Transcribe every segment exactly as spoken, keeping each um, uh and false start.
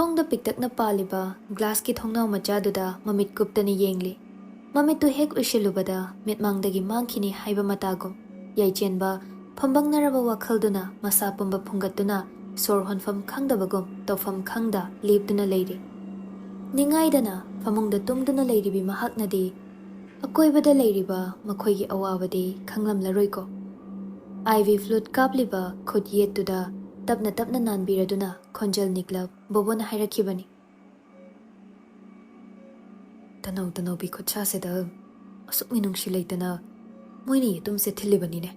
ꯊꯣꯡꯗ ꯄꯤꯛꯇꯛꯅ ꯄꯥꯜꯂꯤꯕ ꯒ꯭ꯂꯥꯁꯀꯤ ꯊꯣꯡꯅꯥꯎ ꯃꯆꯥꯗꯨꯗ ꯃꯃꯤꯠ ꯀꯨꯞꯇꯅ ꯌꯦꯡꯂꯤ꯫ ꯃꯃꯤꯠꯇꯨ ꯍꯦꯛ ꯎꯏꯁꯤꯜꯂꯨꯕꯗ ꯃꯤꯠꯃꯥꯡꯗꯒꯤ ꯃꯥꯡꯈꯤꯅꯤ ꯍꯥꯏꯕ ꯃꯇꯥꯒꯨꯝ, ꯌꯥꯏꯆꯦꯟꯕ ꯐꯝꯕꯪꯅꯔꯕ ꯋꯥꯈꯜꯗꯨꯅ ꯃꯁꯥ ꯄꯨꯝꯕ ꯐꯨꯡꯒꯠꯇꯨꯅ ꯁꯣꯔ ꯍꯣꯟꯐꯝ ꯈꯪꯗꯕꯒꯨꯝ ꯇꯧꯐꯝ ꯈꯪꯗ ꯂꯦꯞꯇꯨꯅ ꯂꯩꯔꯤ꯫ ꯅꯤꯡꯉꯥꯏꯗꯅ ꯐꯃꯨꯡꯗ ꯇꯨꯝꯗꯨꯅ ꯂꯩꯔꯤꯕꯤ ꯃꯍꯥꯛꯅꯗꯤ ꯑꯀꯣꯏꯕꯗ ꯂꯩꯔꯤꯕ ꯃꯈꯣꯏꯒꯤ ꯑꯋꯥꯕꯗꯤ ꯈꯪꯂꯝꯂꯔꯣꯏꯀꯣ꯫ ꯑꯥꯏ ꯚꯤ ꯐ꯭ꯂꯨꯏꯗ ꯀꯥꯞꯂꯤꯕ ꯈꯨꯠ ꯌꯦꯠꯇꯨꯗ ꯇꯞꯅ ꯇꯞꯅ ꯅꯥꯟꯕꯤꯔꯗꯨꯅ ꯈꯣꯟꯖꯦꯜ ꯅꯤꯛꯂꯞ ꯕꯣꯕꯣꯅ ꯍꯥꯏꯔꯛꯈꯤꯕꯅꯤ꯫ "ꯇꯅꯧ ꯇꯅꯧꯕꯤ ꯈꯨꯠꯁꯥꯁꯤꯗ ꯑꯁꯨꯛ ꯃꯤꯅꯨꯡꯁꯤ ꯂꯩꯇꯅ ꯃꯣꯏꯅ ꯌꯦꯇꯨꯝꯁꯦ ꯊꯤꯜꯂꯤꯕꯅꯤꯅꯦ꯫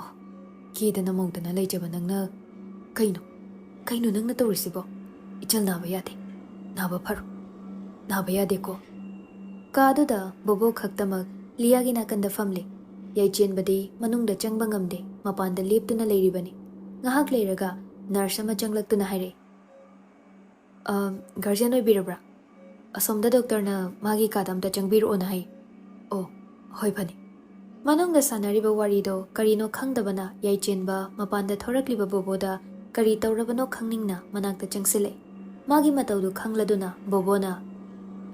ꯑꯣ, ꯀꯦꯗꯅ ꯃꯧꯗꯅ ꯂꯩꯖꯕ ꯅꯪꯅ ꯀꯩꯅꯣ, ꯀꯩꯅꯣ ꯅꯪꯅ ꯇꯧꯔꯤꯁꯤꯕꯣ? ꯏꯆꯜ ꯅꯥꯕ ꯌꯥꯗꯦ, ꯅꯥꯕ ꯐꯔꯣ, ꯅꯥꯕ ꯌꯥꯗꯦꯀꯣ꯫" ꯀꯥꯗꯨꯗ ꯕꯣꯕꯣ ꯈꯛꯇꯃꯛ ꯂꯤꯌꯥꯒꯤ ꯅꯥꯀꯟꯗ ꯐꯝꯂꯤ꯫ ꯌꯥꯏꯆꯦꯟꯕꯗꯤ ꯃꯅꯨꯡꯗ ꯆꯪꯕ ꯉꯝꯗꯦ, ꯃꯄꯥꯟꯗ ꯂꯦꯞꯇꯨꯅ ꯂꯩꯔꯤꯕꯅꯤ꯫ ꯉꯥꯏꯍꯥꯛ ꯂꯩꯔꯒ ꯅꯔꯁ ꯑꯃ ꯆꯪꯂꯛꯇꯨꯅ ꯍꯥꯏꯔꯛꯏ, "ꯑ, ꯒꯥꯔꯖꯤꯌꯟ ꯑꯣꯏꯕꯤꯔꯕ꯭ꯔꯥ? ꯑꯁꯣꯝꯗ ꯗꯣꯛꯇꯔꯅ ꯃꯥꯒꯤ ꯀꯥꯗ ꯑꯝꯇ ꯆꯪꯕꯤꯔꯛꯑꯣꯅ ꯍꯥꯏ꯫" "ꯑꯣ, ꯍꯣꯏ, ꯐꯅꯤ꯫" ꯃꯅꯨꯡꯗ ꯁꯥꯟꯅꯔꯤꯕ ꯋꯥꯔꯤꯗꯣ ꯀꯔꯤꯅꯣ ꯈꯪꯗꯕꯅ ꯌꯥꯏꯆꯦꯟꯕ ꯃꯄꯥꯟꯗ ꯊꯣꯔꯛꯂꯤꯕ ꯕꯣꯕꯣꯗ ꯀꯔꯤ ꯇꯧꯔꯕꯅꯣ ꯈꯪꯅꯤꯡꯅ ꯃꯅꯥꯛꯇ ꯆꯪꯁꯤꯜꯂꯛꯏ꯫ ꯃꯥꯒꯤ ꯃꯇꯧꯗꯨ ꯈꯪꯂꯗꯨꯅ ꯕꯣꯕꯣꯅ,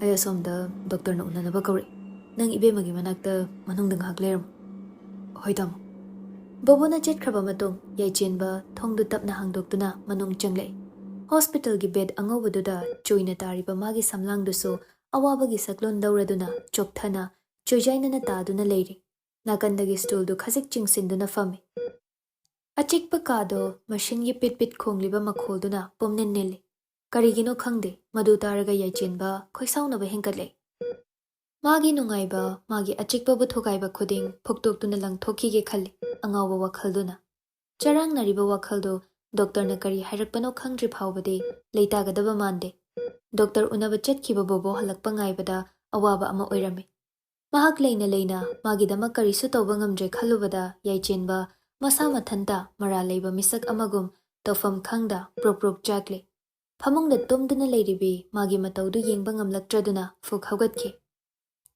"ꯑꯩ ꯑꯁꯣꯝꯗ ꯗꯣꯛꯇꯔꯅ ꯎꯅꯅꯕ ꯀꯧꯔꯛꯏ꯫ ꯅꯪ ꯏꯕꯦꯝꯃꯒꯤ ꯃꯅꯥꯛꯇ ꯃꯅꯨꯡꯗ ꯉꯥꯏꯍꯥꯛ ꯂꯩꯔꯝꯃꯨ꯫" "ꯍꯣꯏ, ꯇꯥꯃꯣ꯫" ꯕꯣꯕꯣꯅ ꯆꯠꯈ꯭ꯔꯕ ꯃꯇꯨꯡ ꯌꯥꯏꯆꯦꯟꯕ ꯊꯣꯡꯗꯨ ꯇꯞꯅ ꯍꯥꯡꯗꯣꯛꯇꯨꯅ ꯃꯅꯨꯡ ꯆꯪꯂꯛꯏ꯫ ꯍꯣꯁꯄꯤꯇꯥꯜꯒꯤ ꯕꯦꯗ ꯑꯉꯧꯕꯗꯨꯗ ꯆꯣꯏꯅ ꯇꯥꯔꯤꯕ ꯃꯥꯒꯤ ꯁꯝꯂꯥꯡꯗꯨꯁꯨ ꯑꯋꯥꯕꯒꯤ ꯁꯛꯂꯣꯟ ꯂꯧꯔꯗꯨꯅ ꯆꯣꯛꯊꯅ ꯆꯣꯏꯖꯥꯏꯅꯅ ꯇꯥꯗꯨꯅ ꯂꯩꯔꯤ꯫ ꯅꯥꯀꯟꯗꯒꯤ ꯁ꯭ꯇꯨꯜꯗꯨ ꯈꯖꯤꯛ ꯆꯤꯡꯁꯤꯟꯗꯨꯅ ꯐꯝꯃꯤ꯫ ꯑꯆꯤꯛꯄ ꯀꯥꯗꯣ ꯃꯁꯤꯟꯒꯤ ꯄꯤꯠ ꯄꯤꯠ ꯈꯣꯡꯂꯤꯕ ꯃꯈꯣꯜꯗꯨꯅ ꯄꯨꯝꯅꯤꯟ ꯅꯤꯜꯂꯤ꯫ ꯀꯔꯤꯒꯤꯅꯣ ꯈꯪꯗꯦ, ꯃꯗꯨ ꯇꯥꯔꯒ ꯌꯥꯏꯆꯦꯟꯕ ꯈꯣꯏꯁꯥꯎꯅꯕ ꯍꯦꯟꯒꯠꯂꯛꯏ꯫ ꯃꯥꯒꯤ ꯅꯨꯡꯉꯥꯏꯕ, ꯃꯥꯒꯤ ꯑꯆꯤꯛꯄꯕꯨ ꯊꯨꯒꯥꯏꯕ ꯈꯨꯗꯤꯡ ꯐꯨꯛꯇꯣꯛꯇꯨꯅ ꯂꯪꯊꯣꯛꯈꯤꯒꯦ ꯈꯜꯂꯤ ꯑꯉꯥꯎꯕ ꯋꯥꯈꯜꯗꯨꯅ꯫ ꯆꯔꯥꯡꯅꯔꯤꯕ ꯋꯥꯈꯜꯗꯨ ꯗꯣꯛꯇꯔꯅ ꯀꯔꯤ ꯍꯥꯏꯔꯛꯄꯅꯣ ꯈꯪꯗ꯭ꯔꯤ ꯐꯥꯎꯕꯗꯤ ꯂꯩꯇꯥꯒꯗꯕ ꯃꯥꯟꯗꯦ꯫ ꯗꯣꯛꯇꯔ ꯎꯅꯕ ꯆꯠꯈꯤꯕ ꯕꯣꯕꯣ ꯍꯜꯂꯛꯄ ꯉꯥꯏꯕꯗ ꯑꯋꯥꯕ ꯑꯃ ꯑꯣꯏꯔꯝꯃꯤ꯫ ꯃꯍꯥꯛ ꯂꯩꯅ ꯂꯩꯅ ꯃꯥꯒꯤꯗꯃꯛ ꯀꯔꯤꯁꯨ ꯇꯧꯕ ꯉꯝꯗ꯭ꯔꯦ ꯈꯜꯂꯨꯕꯗ ꯌꯥꯏꯆꯦꯟꯕ ꯃꯁꯥ ꯃꯊꯟꯇ ꯃꯔꯥꯜ ꯂꯩꯕ ꯃꯤꯁꯛ ꯑꯃꯒꯨꯝ ꯇꯧꯐꯝ ꯈꯪꯗ ꯄ꯭ꯔꯣꯛ ꯄ꯭ꯔꯣꯛ ꯆꯥꯛꯂꯤ꯫ ꯐꯃꯨꯡꯗ ꯇꯨꯝꯗꯨꯅ ꯂꯩꯔꯤꯕꯤ ꯃꯥꯒꯤ ꯃꯇꯧꯗꯨ ꯌꯦꯡꯕ ꯉꯝꯂꯛꯇ꯭ꯔꯗꯨꯅ ꯐꯨꯛ ꯍꯧꯒꯠꯈꯤ꯫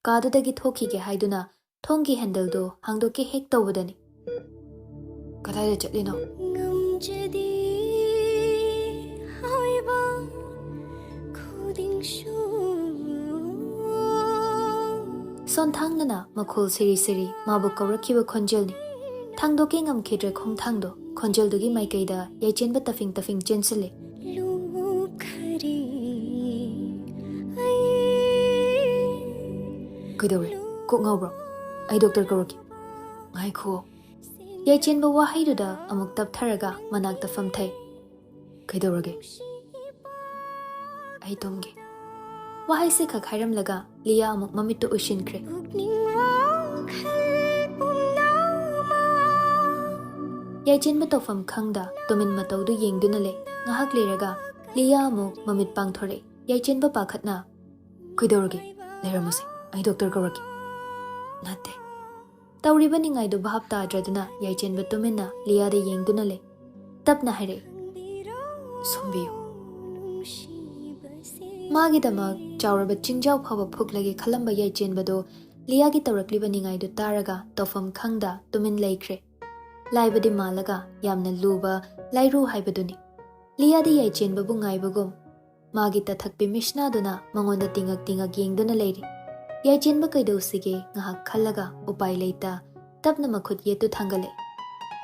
ꯀꯥꯗꯨꯗꯒꯤ ꯊꯣꯛꯈꯤꯒꯦ ꯍꯥꯏꯗꯨꯅ ꯊꯣꯡꯒꯤ ꯍꯦꯟꯗꯜꯗꯨ ꯍꯥꯡꯗꯣꯛꯀꯦ ꯍꯦꯛ ꯇꯧꯕꯗꯅꯤ꯫ "ꯀꯗꯥꯏꯗ ꯆꯠꯂꯤꯅꯣ?" ꯉꯝꯖꯗꯦ ꯍꯥꯏꯕ ꯈꯣꯡꯊꯥꯡꯅꯅ ꯃꯈꯣꯜ ꯁꯤꯔꯤ ꯁꯤꯔꯤ ꯃꯥꯕꯨ ꯀꯧꯔꯛꯈꯤꯕ ꯈꯣꯟꯖꯦꯜꯅꯤ꯫ ꯊꯥꯡꯗꯣꯛꯀꯦ ꯉꯝꯈꯤꯗ꯭ꯔꯦ ꯈꯣꯡꯊꯥꯡꯗꯣ꯫ ꯈꯣꯟꯖꯦꯜꯗꯨꯒꯤ ꯃꯥꯏꯀꯩꯗ ꯌꯥꯏꯆꯦꯟꯕ ꯇꯐꯤꯡ ꯇꯐꯤꯡ ꯆꯦꯟꯁꯤꯜꯂꯦ꯫ ꯀꯩꯗꯧꯔꯦ? ꯀꯣꯛ ꯉꯥꯎꯕ꯭ꯔꯣ? ꯑꯩ ꯗꯣꯛꯇꯔ ꯀꯧꯔꯛꯀꯦ꯫ ꯉꯥꯏꯈꯣ꯫ ꯌꯥꯏꯆꯦꯟꯕ ꯋꯥꯍꯩꯗꯨꯗ ꯑꯃꯨꯛ ꯇꯞꯊꯔꯒ ꯃꯅꯥꯛꯇ ꯐꯝꯊꯩ꯫ ꯀꯩꯗꯧꯔꯒꯦ? ꯑꯩ ꯇꯨꯝꯒꯦ꯫ ꯋꯥꯍꯩꯁꯦ ꯈꯛ ꯍꯥꯏꯔꯝꯂꯒ ꯂꯤꯌꯥ ꯑꯃꯨꯛ ꯃꯃꯤꯠꯇꯨ ꯎꯏꯁꯤꯟꯈ꯭ꯔꯦ꯫ ꯌꯥꯏꯆꯦꯟꯕ ꯇꯧꯐꯝ ꯈꯪꯗ ꯇꯨꯃꯤꯟ ꯃꯇꯧꯗꯨ ꯌꯦꯡꯗꯨꯅ ꯂꯩ꯫ ꯉꯥꯏꯍꯥꯛ ꯂꯩꯔꯒ ꯂꯤꯌꯥ ꯑꯃꯨꯛ ꯃꯃꯤꯠ ꯄꯥꯡꯊꯣꯔꯛꯏ꯫ ꯌꯥꯏꯆꯦꯟꯕ ꯄꯥꯈꯠꯅ, "ꯀꯩꯗꯧꯔꯒꯦ? ꯂꯩꯔꯝꯃꯨꯁꯦ, ꯑꯩ ꯗꯣꯛꯇꯔ ꯀꯧꯔꯛꯀꯦ꯫" ꯅꯠꯇꯦ꯫ ꯇꯧꯔꯤꯕ ꯅꯤꯡꯉꯥꯏꯗꯨ ꯚꯥꯞ ꯇꯥꯗ꯭ꯔꯗꯨꯅ ꯌꯥꯏꯆꯦꯟꯕ ꯇꯨꯃꯤꯟꯅ ꯂꯤꯌꯥꯗ ꯌꯦꯡꯗꯨꯅ ꯂꯩ꯫ ꯇꯞꯅ ꯍꯥꯏꯔꯛꯏ, "ꯁꯣꯝꯕꯤꯌꯨ꯫" ꯃꯥꯒꯤꯗꯃꯛ ꯆꯥꯎꯔꯕ ꯆꯤꯡꯖꯥꯎ ꯐꯥꯎꯕ ꯐꯨꯛꯂꯒꯦ ꯈꯜꯂꯝꯕ ꯌꯥꯏꯆꯦꯟꯕꯗꯨ ꯂꯤꯌꯥꯒꯤ ꯇꯧꯔꯛꯂꯤꯕ ꯅꯤꯡꯉꯥꯏꯗꯨ ꯇꯥꯔꯒ ꯇꯧꯐꯝ ꯈꯪꯗ ꯇꯨꯃꯤꯟ ꯂꯩꯈ꯭ꯔꯦ꯫ ꯂꯥꯏꯕꯗꯤ ꯃꯥꯜꯂꯒ ꯌꯥꯝꯅ ꯂꯨꯕ ꯂꯥꯏꯔꯨ ꯍꯥꯏꯕꯗꯨꯅꯤ꯫ ꯂꯤꯌꯥꯗꯤ ꯌꯥꯏꯆꯦꯟꯕꯕꯨ ꯉꯥꯏꯕꯒꯨꯝ ꯃꯥꯒꯤ ꯇꯊꯛꯄꯤ ꯃꯤꯁꯅꯥꯗꯨꯅ ꯃꯉꯣꯟꯗ ꯇꯤꯡꯉꯛ ꯇꯤꯡꯉꯛ ꯌꯦꯡꯗꯨꯅ ꯂꯩꯔꯤ꯫ ꯌꯥꯏꯆꯦꯟꯕ ꯀꯩꯗꯧꯁꯤꯒꯦ ꯉꯥꯏꯍꯥꯛ ꯈꯜꯂꯒ ꯎꯄꯥꯏ ꯂꯩꯇ ꯇꯞꯅ ꯃꯈꯨꯠ ꯌꯦꯠꯇꯨ ꯊꯥꯡꯒꯠꯂꯦ꯫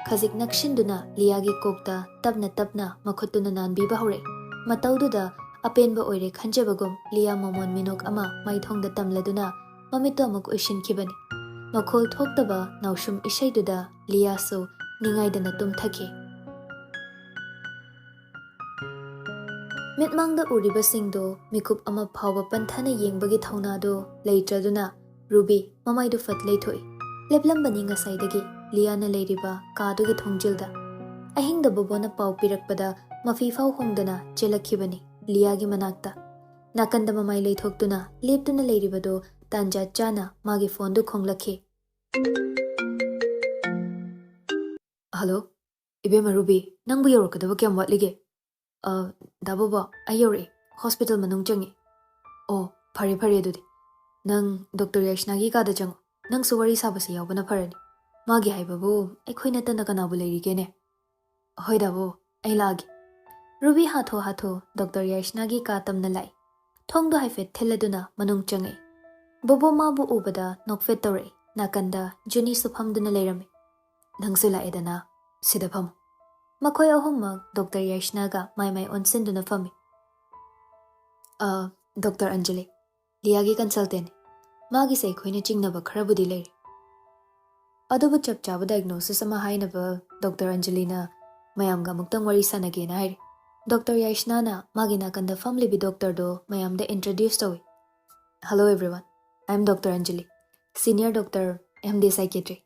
ꯈꯖꯤꯛ ꯅꯛꯁꯤꯟꯗꯨꯅ ꯂꯤꯌꯥꯒꯤ ꯀꯣꯛꯇ ꯇꯞꯅ ꯇꯞꯅ ꯃꯈꯨꯠꯇꯨꯅ ꯅꯥꯟꯕꯤꯕ ꯍꯧꯔꯛꯏ꯫ ꯃꯇꯧꯗꯨꯗ ꯑꯄꯦꯟꯕ ꯑꯣꯏꯔꯦ ꯈꯟꯖꯕꯒꯨꯝ ꯂꯤꯌꯥ ꯃꯃꯣꯟ ꯃꯤꯅꯣꯛ ꯑꯃ ꯃꯥꯏꯊꯣꯡꯗ ꯇꯝꯂꯗꯨꯅ ꯃꯃꯤꯠꯇꯨ ꯑꯃꯨꯛ ꯎꯏꯁꯤꯟꯈꯤꯕꯅꯤ꯫ ꯃꯈꯣꯜ ꯊꯣꯛꯇꯕ ꯅꯥꯎꯁꯨꯝ ꯏꯁꯩꯗꯨꯗ ꯂꯤꯌꯥꯁꯨ ꯅꯤꯡꯉꯥꯏꯗꯅ ꯇꯨꯝꯊꯈꯤ꯫ ꯃꯤꯠꯃꯥꯡꯗ ꯎꯔꯤꯕꯁꯤꯡꯗꯨ ꯃꯤꯀꯨꯞ ꯑꯃ ꯐꯥꯎꯕ ꯄꯟꯊꯅ ꯌꯦꯡꯕꯒꯤ ꯊꯧꯅꯥꯗꯨ ꯂꯩꯇ꯭ꯔꯗꯨꯅ ꯔꯨꯕꯤ ꯃꯃꯥꯏꯗꯨ ꯐꯠ ꯂꯩꯊꯣꯛꯏ꯫ ꯂꯦꯞꯂꯝꯕꯅꯤ ꯉꯁꯥꯏꯗꯒꯤ ꯂꯤꯌꯥꯅ ꯂꯩꯔꯤꯕ ꯀꯥꯗꯨꯒꯤ ꯊꯣꯡꯖꯤꯜꯗ꯫ ꯑꯍꯤꯡꯗ ꯕꯣꯕꯣꯅ ꯄꯥꯎ ꯄꯤꯔꯛꯄꯗ ꯃꯐꯤ ꯐꯥꯎ ꯍꯣꯡꯗꯅ ꯆꯦꯜꯂꯛꯈꯤꯕꯅꯤ ꯂꯤꯌꯥꯒꯤ ꯃꯅꯥꯛꯇ꯫ ꯅꯥꯀꯟꯗ ꯃꯃꯥꯏ ꯂꯩꯊꯣꯛꯇꯨꯅ ꯂꯦꯞꯇꯨꯅ ꯂꯩꯔꯤꯕꯗꯨ ꯇꯥꯟꯖꯥ ꯆꯥꯅ ꯃꯥꯒꯤ ꯐꯣꯟꯗꯨ ꯈꯣꯡꯂꯛꯈꯤ꯫ ꯍꯜꯂꯣ, ꯏꯕꯦꯝꯃ ꯔꯨꯕꯤ, ꯅꯪꯕꯨ ꯌꯧꯔꯛꯀꯗꯕ ꯀꯌꯥꯝ ꯋꯥꯠꯂꯤꯒꯦ? ꯑ, ꯗꯥ ꯕꯣꯕꯣ, ꯑꯩ ꯌꯧꯔꯛꯑꯦ꯫ ꯍꯣꯁꯄꯤꯇꯥꯜ ꯃꯅꯨꯡ ꯆꯪꯉꯦ꯫ ꯑꯣ, ꯐꯔꯦ, ꯐꯔꯦ ꯑꯗꯨꯗꯤ꯫ ꯅꯪ ꯗꯣꯛꯇꯔ ꯌꯥꯏꯁꯅꯥꯒꯤ ꯀꯥꯗ ꯆꯪꯉꯣ꯫ ꯅꯪꯁꯨ ꯋꯥꯔꯤ ꯁꯥꯕꯁꯦ ꯌꯥꯎꯕꯅ ꯐꯔꯅꯤ꯫ ꯃꯥꯒꯤ ꯍꯥꯏꯕꯕꯨ ꯑꯩꯈꯣꯏ ꯅꯠꯇꯅ ꯀꯅꯥꯕꯨ ꯂꯩꯔꯤꯒꯦꯅꯦ? ꯍꯣꯏ ꯗꯥ ꯕꯣꯕꯣ, ꯑꯩ ꯂꯥꯛꯑꯒꯦ꯫ ꯔꯨꯕꯤ ꯍꯥꯊꯨ ꯍꯥꯊꯨ ꯗꯣꯛꯇꯔ ꯌꯥꯏꯁꯅꯥꯒꯤ ꯀꯥ ꯇꯝꯅ ꯂꯥꯛꯏ꯫ ꯊꯣꯡꯗꯨ ꯍꯥꯏꯐꯦꯠ ꯊꯤꯜꯂꯗꯨꯅ ꯃꯅꯨꯡ ꯆꯪꯉꯛꯏ꯫ ꯕꯣꯕꯣ ꯃꯥꯕꯨ ꯎꯕꯗ ꯅꯣꯛꯐꯦꯠ ꯇꯧꯔꯛꯏ꯫ ꯅꯥꯀꯟꯗ ꯖꯨꯅꯤꯁꯨ ꯐꯝꯗꯨꯅ ꯂꯩꯔꯝꯃꯤ꯫ "ꯅꯪꯁꯨ ꯂꯥꯛꯑꯦꯗꯅ, ꯁꯤꯗ ꯐꯝꯃꯨ꯫" ꯃꯈꯣꯏ ꯑꯍꯨꯝꯃꯛ ꯗꯣꯛꯇꯔ ꯌꯥꯏꯁꯅꯥꯒ ꯃꯥꯏ ꯃꯥꯏ ꯑꯣꯟꯁꯤꯟꯗꯨꯅ ꯐꯝꯃꯤ꯫ "ꯑ, ꯗꯣꯛꯇꯔ ꯑꯟꯖꯂꯤ, ꯂꯤꯌꯥꯒꯤ ꯀꯟꯁꯜꯇꯦꯟꯅꯤ꯫ ꯃꯥꯒꯤꯁꯦ ꯑꯩꯈꯣꯏꯅ ꯆꯤꯡꯅꯕ ꯈꯔꯕꯨꯗꯤ ꯂꯩꯔꯤ꯫ ꯑꯗꯨꯕꯨ ꯆꯞ ꯆꯥꯕ ꯗꯥꯏꯒꯅꯣꯁꯤꯁ ꯑꯃ ꯍꯥꯏꯅꯕ ꯗꯣꯛꯇꯔ ꯑꯟꯖꯂꯤꯅ ꯃꯌꯥꯝꯒ ꯑꯃꯨꯛꯇꯪ ꯋꯥꯔꯤ ꯁꯥꯟꯅꯒꯦꯅ ꯍꯥꯏꯔꯤ꯫" ꯗꯣꯛꯇꯔ ꯌꯥꯏꯁꯅꯥꯅ ꯃꯥꯒꯤ ꯅꯥꯀꯟꯗ ꯐꯝꯂꯤꯕꯤ ꯗꯣꯛꯇꯔꯗꯣ ꯃꯌꯥꯝꯗ ꯏꯟꯇ꯭ꯔꯣꯗ꯭ꯌꯨꯁ ꯇꯧꯏ꯫ "Hello everyone, I am Doctor Anjali, senior doctor, M D psychiatry."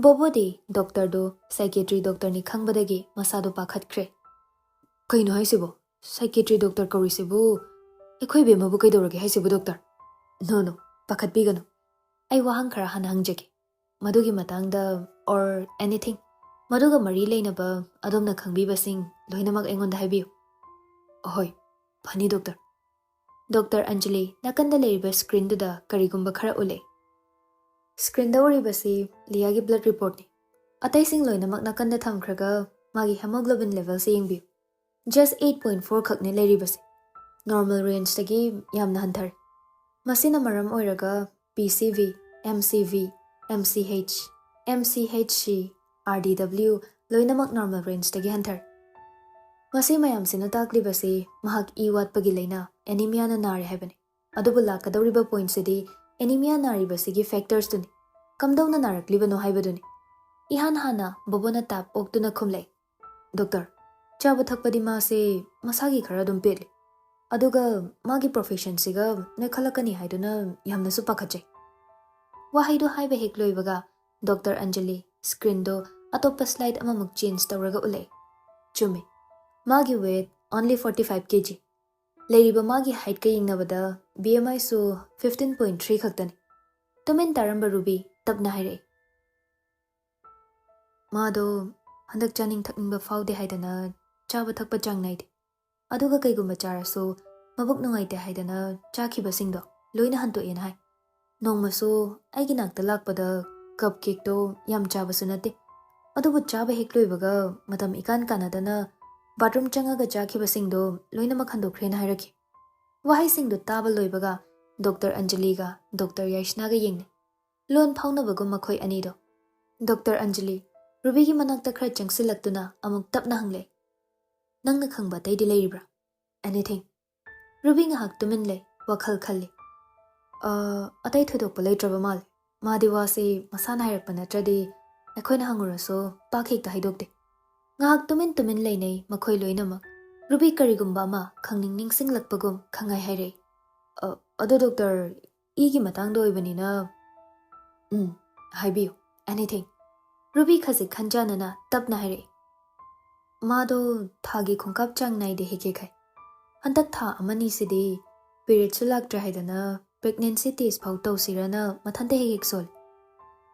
ꯕꯣꯕꯣꯗꯤ ꯗꯣꯛꯇꯔꯗꯣ ꯁꯥꯏꯀꯦꯇ꯭ꯔꯤ ꯗꯣꯛꯇꯔꯅꯤ ꯈꯪꯕꯗꯒꯤ ꯃꯁꯥꯗꯣ ꯄꯥꯈꯠꯈ꯭ꯔꯦ꯫ "ꯀꯩꯅꯣ ꯍꯥꯏꯁꯤꯕꯣ? ꯁꯥꯏꯀꯦꯇ꯭ꯔꯤ ꯗꯣꯛꯇꯔ ꯀꯧꯔꯤꯁꯤꯕꯨ? ꯑꯩꯈꯣꯏ ꯕꯦꯝꯃꯕꯨ ꯀꯩꯗꯧꯔꯒꯦ ꯍꯥꯏꯁꯤꯕꯨ, ꯗꯣꯛꯇꯔ?" "No, no, ꯄꯥꯈꯠꯄꯤꯒꯅꯨ꯫ ꯑꯩ ꯋꯥꯍꯪ ꯈꯔ ꯍꯥꯟꯅ ꯍꯪꯖꯒꯦ꯫ ꯃꯗꯨꯒꯤ ꯃꯇꯥꯡꯗ, or anything, ꯃꯗꯨꯒ ꯃꯔꯤ ꯂꯩꯅꯕ ꯑꯗꯣꯝꯅ ꯈꯪꯕꯤꯕꯁꯤꯡ ꯂꯣꯏꯅꯃꯛ ꯑꯩꯉꯣꯟꯗ ꯍꯥꯏꯕꯤꯌꯨ꯫" "ꯑꯍꯣꯏ, ꯐꯅꯤ, ꯗꯣꯛꯇꯔ꯫" ꯗꯣꯛꯇꯔ ꯑꯟꯖꯂꯤ ꯅꯥꯀꯟꯗ ꯂꯩꯔꯤꯕ ꯁ꯭ꯀ꯭ꯔꯤꯟꯗꯨꯗ ꯀꯔꯤꯒꯨꯝꯕ ꯈꯔ ꯎꯠꯂꯦ꯫ ꯁ꯭ꯀ꯭ꯔꯤꯟꯗ ꯎꯔꯤꯕꯁꯤ ꯂꯤꯌꯥꯒꯤ ꯕ꯭ꯂꯗ ꯔꯤꯄꯣꯔꯠꯅꯤ꯫ ꯑꯇꯩꯁꯤꯡ ꯂꯣꯏꯅꯃꯛ ꯅꯥꯀꯟꯗ ꯊꯝꯈ꯭ꯔꯒ ꯃꯥꯒꯤ ꯍꯦꯃꯣꯒ꯭ꯂꯣꯕꯤꯟ ꯂꯦꯚꯦꯜꯁꯤ ꯌꯦꯡꯕꯤꯌꯨ꯫ Just eight point four ꯈꯛꯅꯤ ꯂꯩꯔꯤꯕꯁꯦ꯫ ꯅꯣꯔꯃꯦꯜ ꯔꯦꯟꯖꯇꯒꯤ ꯌꯥꯝꯅ ꯍꯟꯊꯔꯦ꯫ ꯃꯁꯤꯅ ꯃꯔꯝ ꯑꯣꯏꯔꯒ P C V, M C V, M C H, M C H C, R D W ꯂꯣꯏꯅꯃꯛ ꯅꯣꯔꯃꯦꯜ ꯔꯦꯟꯖꯇꯒꯤ ꯍꯟꯊꯔꯦ꯫ ꯃꯁꯤ ꯃꯌꯥꯝꯁꯤꯅ ꯇꯥꯛꯂꯤꯕꯁꯤ ꯃꯍꯥꯛ ꯏ ꯋꯥꯠꯄꯒꯤ ꯂꯥꯏꯅꯥ ꯑꯦꯅꯤꯃꯤꯌꯥꯅ ꯅꯥꯔꯦ ꯍꯥꯏꯕꯅꯤ꯫ ꯑꯗꯨꯕꯨ ꯂꯥꯛꯀꯗꯧꯔꯤꯕ ꯄꯣꯏꯟꯠꯁꯤꯗꯤ ꯑꯦꯅꯤꯃꯤꯌꯥ ꯅꯥꯔꯤꯕꯁꯤꯒꯤ ꯐꯦꯛꯇꯔꯁꯇꯨꯅꯤ꯫ ꯀꯝꯗꯧꯅ ꯅꯥꯔꯛꯂꯤꯕꯅꯣ ꯍꯥꯏꯕꯗꯨꯅꯤ꯫ ꯏꯍꯥꯟ ꯍꯥꯟꯅ ꯕꯣꯕꯣꯅ ꯇꯥꯞ ꯑꯣꯛꯇꯨꯅ ꯈꯨꯝꯂꯛꯏ, "ꯗꯣꯛꯇꯔ, ꯆꯥꯕ ꯊꯛꯄꯗꯤ ꯃꯥꯁꯦ ꯃꯁꯥꯒꯤ ꯈꯔ ꯑꯗꯨꯝ ꯄꯦꯠꯂꯤ꯫ ꯑꯗꯨꯒ ꯃꯥꯒꯤ ꯄ꯭ꯔꯣꯐꯦꯁꯟꯁꯤꯒ ꯅꯣꯏꯈꯠꯂꯛꯀꯅꯤ ꯍꯥꯏꯗꯨꯅ ꯌꯥꯝꯅꯁꯨ ꯄꯥꯈꯠꯆꯩ꯫" ꯋꯥꯍꯩꯗꯨ ꯍꯥꯏꯕ ꯍꯦꯛ ꯂꯣꯏꯕꯒ ꯗꯣꯛꯇꯔ ꯑꯟꯖꯂꯤ ꯁ꯭ꯀ꯭ꯔꯤꯟꯗꯣ ꯑꯇꯣꯞꯄ ꯁ꯭ꯂꯥꯏꯗ ꯑꯃꯃꯨꯛ ꯆꯦꯟꯖ ꯇꯧꯔꯒ ꯎꯠꯂꯛꯏ꯫ ꯆꯨꯝꯃꯤ, ꯃꯥꯒꯤ weight only forty five K G꯫ ꯂꯩꯔꯤꯕ ꯃꯥꯒꯤ ꯍꯥꯏꯠꯀ ꯌꯦꯡꯅꯕꯗ B M I ꯁꯨ fifteen point three ꯈꯛꯇꯅꯤ꯫ ꯇꯨꯃꯤꯟ ꯇꯥꯔꯝꯕ ꯔꯨꯕꯤ ꯇꯞꯅ ꯍꯥꯏꯔꯛꯏ, "ꯃꯥꯗꯣ ꯍꯟꯗꯛ ꯆꯥꯅꯤꯡ ꯊꯛꯅꯤꯡꯕ ꯐꯥꯎꯗꯦ ꯍꯥꯏꯗꯅ ꯆꯥꯕ ꯊꯛꯄ ꯆꯥꯡ ꯅꯥꯏꯗꯦ꯫ ꯑꯗꯨꯒ ꯀꯩꯒꯨꯝꯕ ꯆꯥꯔꯁꯨ ꯃꯕꯨꯛ ꯅꯨꯡꯉꯥꯏꯇꯦ ꯍꯥꯏꯗꯅ ꯆꯥꯈꯤꯕꯁꯤꯡꯗꯣ ꯂꯣꯏꯅ ꯍꯟꯇꯣꯛꯑꯦꯅ ꯍꯥꯏ꯫ ꯅꯣꯡꯃꯁꯨ ꯑꯩꯒꯤ ꯅꯥꯛꯇ ꯂꯥꯛꯄꯗ ꯀꯞ ꯀꯦꯛꯇꯣ ꯌꯥꯝ ꯆꯥꯕꯁꯨ ꯅꯠꯇꯦ, ꯑꯗꯨꯕꯨ ꯆꯥꯕ ꯍꯦꯛ ꯂꯣꯏꯕꯒ ꯃꯇꯝ ꯏꯀꯥꯟ ꯀꯥꯟꯅꯗꯅ ꯕꯥꯊꯔꯨꯝ ꯆꯪꯉꯒ ꯆꯥꯈꯤꯕꯁꯤꯡꯗꯣ ꯂꯣꯏꯅꯃꯛ ꯍꯟꯗꯣꯛꯈ꯭ꯔꯦꯅ" ꯍꯥꯏꯔꯛꯈꯤ꯫ ꯋꯥꯍꯩꯁꯤꯡꯗꯨ ꯇꯥꯕ ꯂꯣꯏꯕꯒ ꯗꯣꯛꯇꯔ ꯑꯟꯖꯂꯤꯒ ꯗꯣꯛꯇꯔ ꯌꯥꯏꯁꯅꯥꯒ ꯌꯦꯡꯅꯩ꯫ ꯂꯣꯟ ꯐꯥꯎꯅꯕꯒꯨꯝ ꯃꯈꯣꯏ ꯑꯅꯤꯗꯣ꯫ ꯗꯣꯛꯇꯔ ꯑꯟꯖꯂꯤ ꯔꯨꯕꯤꯒꯤ ꯃꯅꯥꯛꯇ ꯈꯔ ꯆꯪꯁꯤꯜꯂꯛꯇꯨꯅ ꯑꯃꯨꯛ ꯇꯞꯅ ꯍꯪꯂꯦ, "ꯅꯪꯅ ꯈꯪꯕ ꯑꯇꯩꯗꯤ ꯂꯩꯔꯤꯕ꯭ꯔꯥ?" "Anything." ꯔꯨꯕꯤ ꯉꯥꯏꯍꯥꯛ ꯇꯨꯃꯤꯟ ꯂꯩ, ꯋꯥꯈꯜ ꯈꯜꯂꯤ꯫ "ꯑ, ꯑꯇꯩ ꯊꯣꯏꯗꯣꯛꯄ ꯂꯩꯇ꯭ꯔꯕ ꯃꯥꯜꯂꯦ꯫ ꯃꯥꯗꯤ ꯋꯥꯁꯤ ꯃꯁꯥꯅ ꯍꯥꯏꯔꯛꯄ ꯅꯠꯇ꯭ꯔꯗꯤ ꯑꯩꯈꯣꯏꯅ ꯍꯪꯉꯨꯔꯁꯨ ꯄꯥꯛ ꯍꯦꯛꯇ ꯍꯥꯏꯗꯣꯛꯇꯦ꯫" ꯉꯥꯏꯍꯥꯛ ꯇꯨꯃꯤꯟ ꯇꯨꯃꯤꯟ ꯂꯩꯅꯩ ꯃꯈꯣꯏ ꯂꯣꯏꯅꯃꯛ꯫ ꯔꯨꯕꯤ ꯀꯔꯤꯒꯨꯝꯕ ꯑꯃ ꯈꯪꯅꯤꯡ ꯅꯤꯡꯁꯤꯡꯂꯛꯄꯒꯨꯝ ꯈꯪꯍꯥꯏ ꯍꯥꯏꯔꯛꯏ, "ꯑ, ꯑꯗꯣ ꯗꯣꯛꯇꯔ, ꯏꯒꯤ ꯃꯇꯥꯡꯗ ꯑꯣꯏꯕꯅꯤꯅ꯫" "ꯎꯝ, ꯍꯥꯏꯕꯤꯌꯨ, anything꯫" ꯔꯨꯕꯤ ꯈꯖꯤꯛ ꯈꯟꯖꯥꯅꯅ ꯇꯞꯅ ꯍꯥꯏꯔꯛꯏ, "ꯃꯥꯗꯣ ꯊꯥꯒꯤ ꯈꯣꯡꯀꯥꯞ ꯆꯥꯡ ꯅꯥꯏꯗꯦ ꯍꯦꯛ ꯍꯦꯛ ꯍꯥꯏ꯫ ꯍꯟꯗꯛ ꯊꯥ ꯑꯃꯅꯤꯁꯤꯗꯤ ꯄꯤꯔꯤꯌꯗꯁꯨ ꯂꯥꯛꯇ꯭ꯔꯦ ꯍꯥꯏꯗꯅ ꯄ꯭ꯔꯦꯒꯅꯦꯟꯁꯤ ꯇꯦꯁ ꯐꯥꯎ ꯇꯧꯁꯤꯔꯅ ꯃꯊꯟꯇ ꯍꯦꯛ ꯍꯦꯛ ꯁꯣꯜꯂꯤ꯫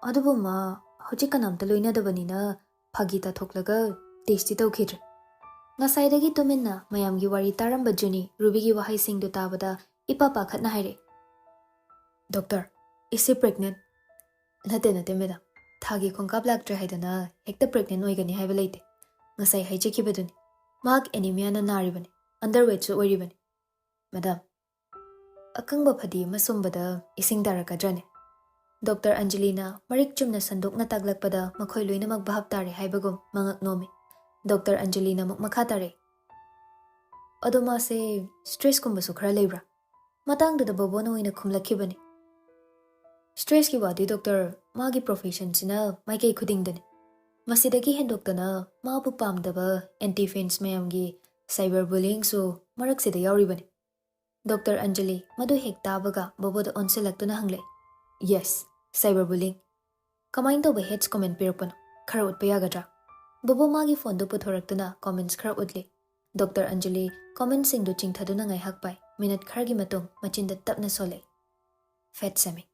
ꯑꯗꯨꯕꯨ ꯃꯥ ꯍꯧꯖꯤꯛ ꯀꯅꯥꯝꯇ ꯂꯣꯏꯅꯗꯕꯅꯤꯅ ꯐꯥꯒꯤ ꯇꯥꯊꯣꯛꯂꯒ ꯇꯦꯁꯇꯤ ꯇꯧꯈꯤꯗ꯭ꯔꯦ꯫" ꯉꯁꯥꯏꯗꯒꯤ ꯇꯨꯃꯤꯟꯅ ꯃꯌꯥꯝꯒꯤ ꯋꯥꯔꯤ ꯇꯥꯔꯝꯕ ꯖꯨꯅꯤ ꯔꯨꯕꯤꯒꯤ ꯋꯥꯍꯩꯁꯤꯡꯗꯨ ꯇꯥꯕꯗ ꯏꯄꯥ ꯄꯥꯈꯠꯅ ꯍꯥꯏꯔꯛꯏ, "ꯗꯣꯛꯇꯔ, is she pregnant?" "ꯅꯠꯇꯦ, ꯅꯠꯇꯦ, ꯃꯦꯗꯥꯝ꯫ ꯊꯥꯒꯤ ꯈꯣꯡꯀꯥꯞ ꯂꯥꯛꯇ꯭ꯔꯦ ꯍꯥꯏꯗꯅ ꯍꯦꯛꯇ ꯄ꯭ꯔꯦꯒꯅꯦꯟ ꯑꯣꯏꯒꯅꯤ ꯍꯥꯏꯕ ꯂꯩꯇꯦ꯫ ꯉꯁꯥꯏ ꯍꯥꯏꯖꯈꯤꯕꯗꯨꯅꯤ꯫ ꯃꯍꯥꯛ ꯑꯦꯅꯤꯃꯤꯌꯥꯅ ꯅꯥꯔꯤꯕꯅꯤ, ꯑꯟꯗꯔꯋꯦꯠꯁꯨ ꯑꯣꯏꯔꯤꯕꯅꯤ꯫" "ꯃꯦꯗꯥꯝ, ꯑꯀꯪꯕ ꯐꯗꯤ ꯑꯃ ꯁꯨꯝꯕꯗ ꯏꯁꯤꯡ ꯇꯥꯔꯛꯀꯗ꯭ꯔꯅꯦ?" ꯗꯣꯛꯇꯔ ꯑꯟꯖꯂꯤꯅ ꯃꯔꯤꯛ ꯆꯨꯝꯅ ꯁꯟꯗꯣꯛꯅ ꯇꯥꯛꯂꯛꯄꯗ ꯃꯈꯣꯏ ꯂꯣꯏꯅꯃꯛ ꯚꯥꯞ ꯇꯥꯔꯦ ꯍꯥꯏꯕꯒꯨꯝ ꯃꯉꯛ ꯅꯣꯝꯃꯤ꯫ ꯗꯣꯛꯇꯔ ꯑꯟꯖꯂꯤꯅ ꯑꯃꯨꯛ ꯃꯈꯥ ꯇꯥꯔꯛꯏ, "ꯑꯗꯣ ꯃꯥꯁꯦ ꯁ꯭ꯇ꯭ꯔꯦꯁꯀꯨꯝꯕꯁꯨ ꯈꯔ ꯂꯩꯕ꯭ꯔꯥ?" ꯃꯇꯥꯡꯗꯨꯗ ꯕꯣꯕꯣꯅ ꯑꯣꯏꯅ ꯈꯨꯝꯂꯛꯈꯤꯕꯅꯤ, "ꯁ꯭ꯇ꯭ꯔꯦꯁꯀꯤ ꯋꯥꯗꯤ ꯗꯣꯛꯇꯔ, ꯃꯥꯒꯤ ꯄ꯭ꯔꯣꯐꯦꯁꯟꯁꯤꯅ ꯃꯥꯏꯀꯩ ꯈꯨꯗꯤꯡꯗꯅꯤ꯫ ꯃꯁꯤꯗꯒꯤ ꯍꯦꯟꯗꯣꯛꯇꯅ ꯃꯥꯕꯨ ꯄꯥꯝꯗꯕ ꯑꯦꯟꯇꯤ ꯐꯦꯟꯁ ꯃꯌꯥꯝꯒꯤ ꯁꯥꯏꯕꯔ ꯕꯨꯂꯤꯡꯁꯨ ꯃꯔꯛꯁꯤꯗ ꯌꯥꯎꯔꯤꯕꯅꯤ꯫" ꯗꯣꯛꯇꯔ ꯑꯟꯖꯂꯤ ꯃꯗꯨ ꯍꯦꯛ ꯇꯥꯕꯒ ꯕꯣꯕꯣꯗ ꯑꯣꯟꯁꯤꯜꯂꯛꯇꯨꯅ ꯍꯪꯂꯛꯏ, "Yes, cyber bullying꯫ ꯀꯃꯥꯏꯅ ꯇꯧꯕ ꯍꯦꯠꯁ ꯀꯣꯃꯦꯟ ꯄꯤꯔꯛꯄꯅꯣ? ꯈꯔ ꯎꯠꯄ ꯌꯥꯒꯗ꯭ꯔꯥ?" ꯕꯣꯕꯣ ꯃꯥꯒꯤ ꯐꯣꯟꯗꯨ ꯄꯨꯊꯣꯔꯛꯇꯨꯅ ꯀꯣꯃꯦꯟꯁ ꯈꯔ ꯎꯠꯂꯤ꯫ ꯗꯣꯛꯇꯔ ꯑꯟꯖꯂꯤ ꯀꯣꯃꯦꯟꯁꯤꯡꯗꯨ ꯆꯤꯡꯊꯗꯨꯅ ꯉꯥꯏꯍꯥꯛ ꯄꯥꯏ꯫ ꯃꯤꯅꯠ ꯈꯔꯒꯤ ꯃꯇꯨꯡ ꯃꯆꯤꯟꯗ ꯇꯞꯅ ꯁꯣꯜꯂꯛꯏ, "Fat shaming꯫"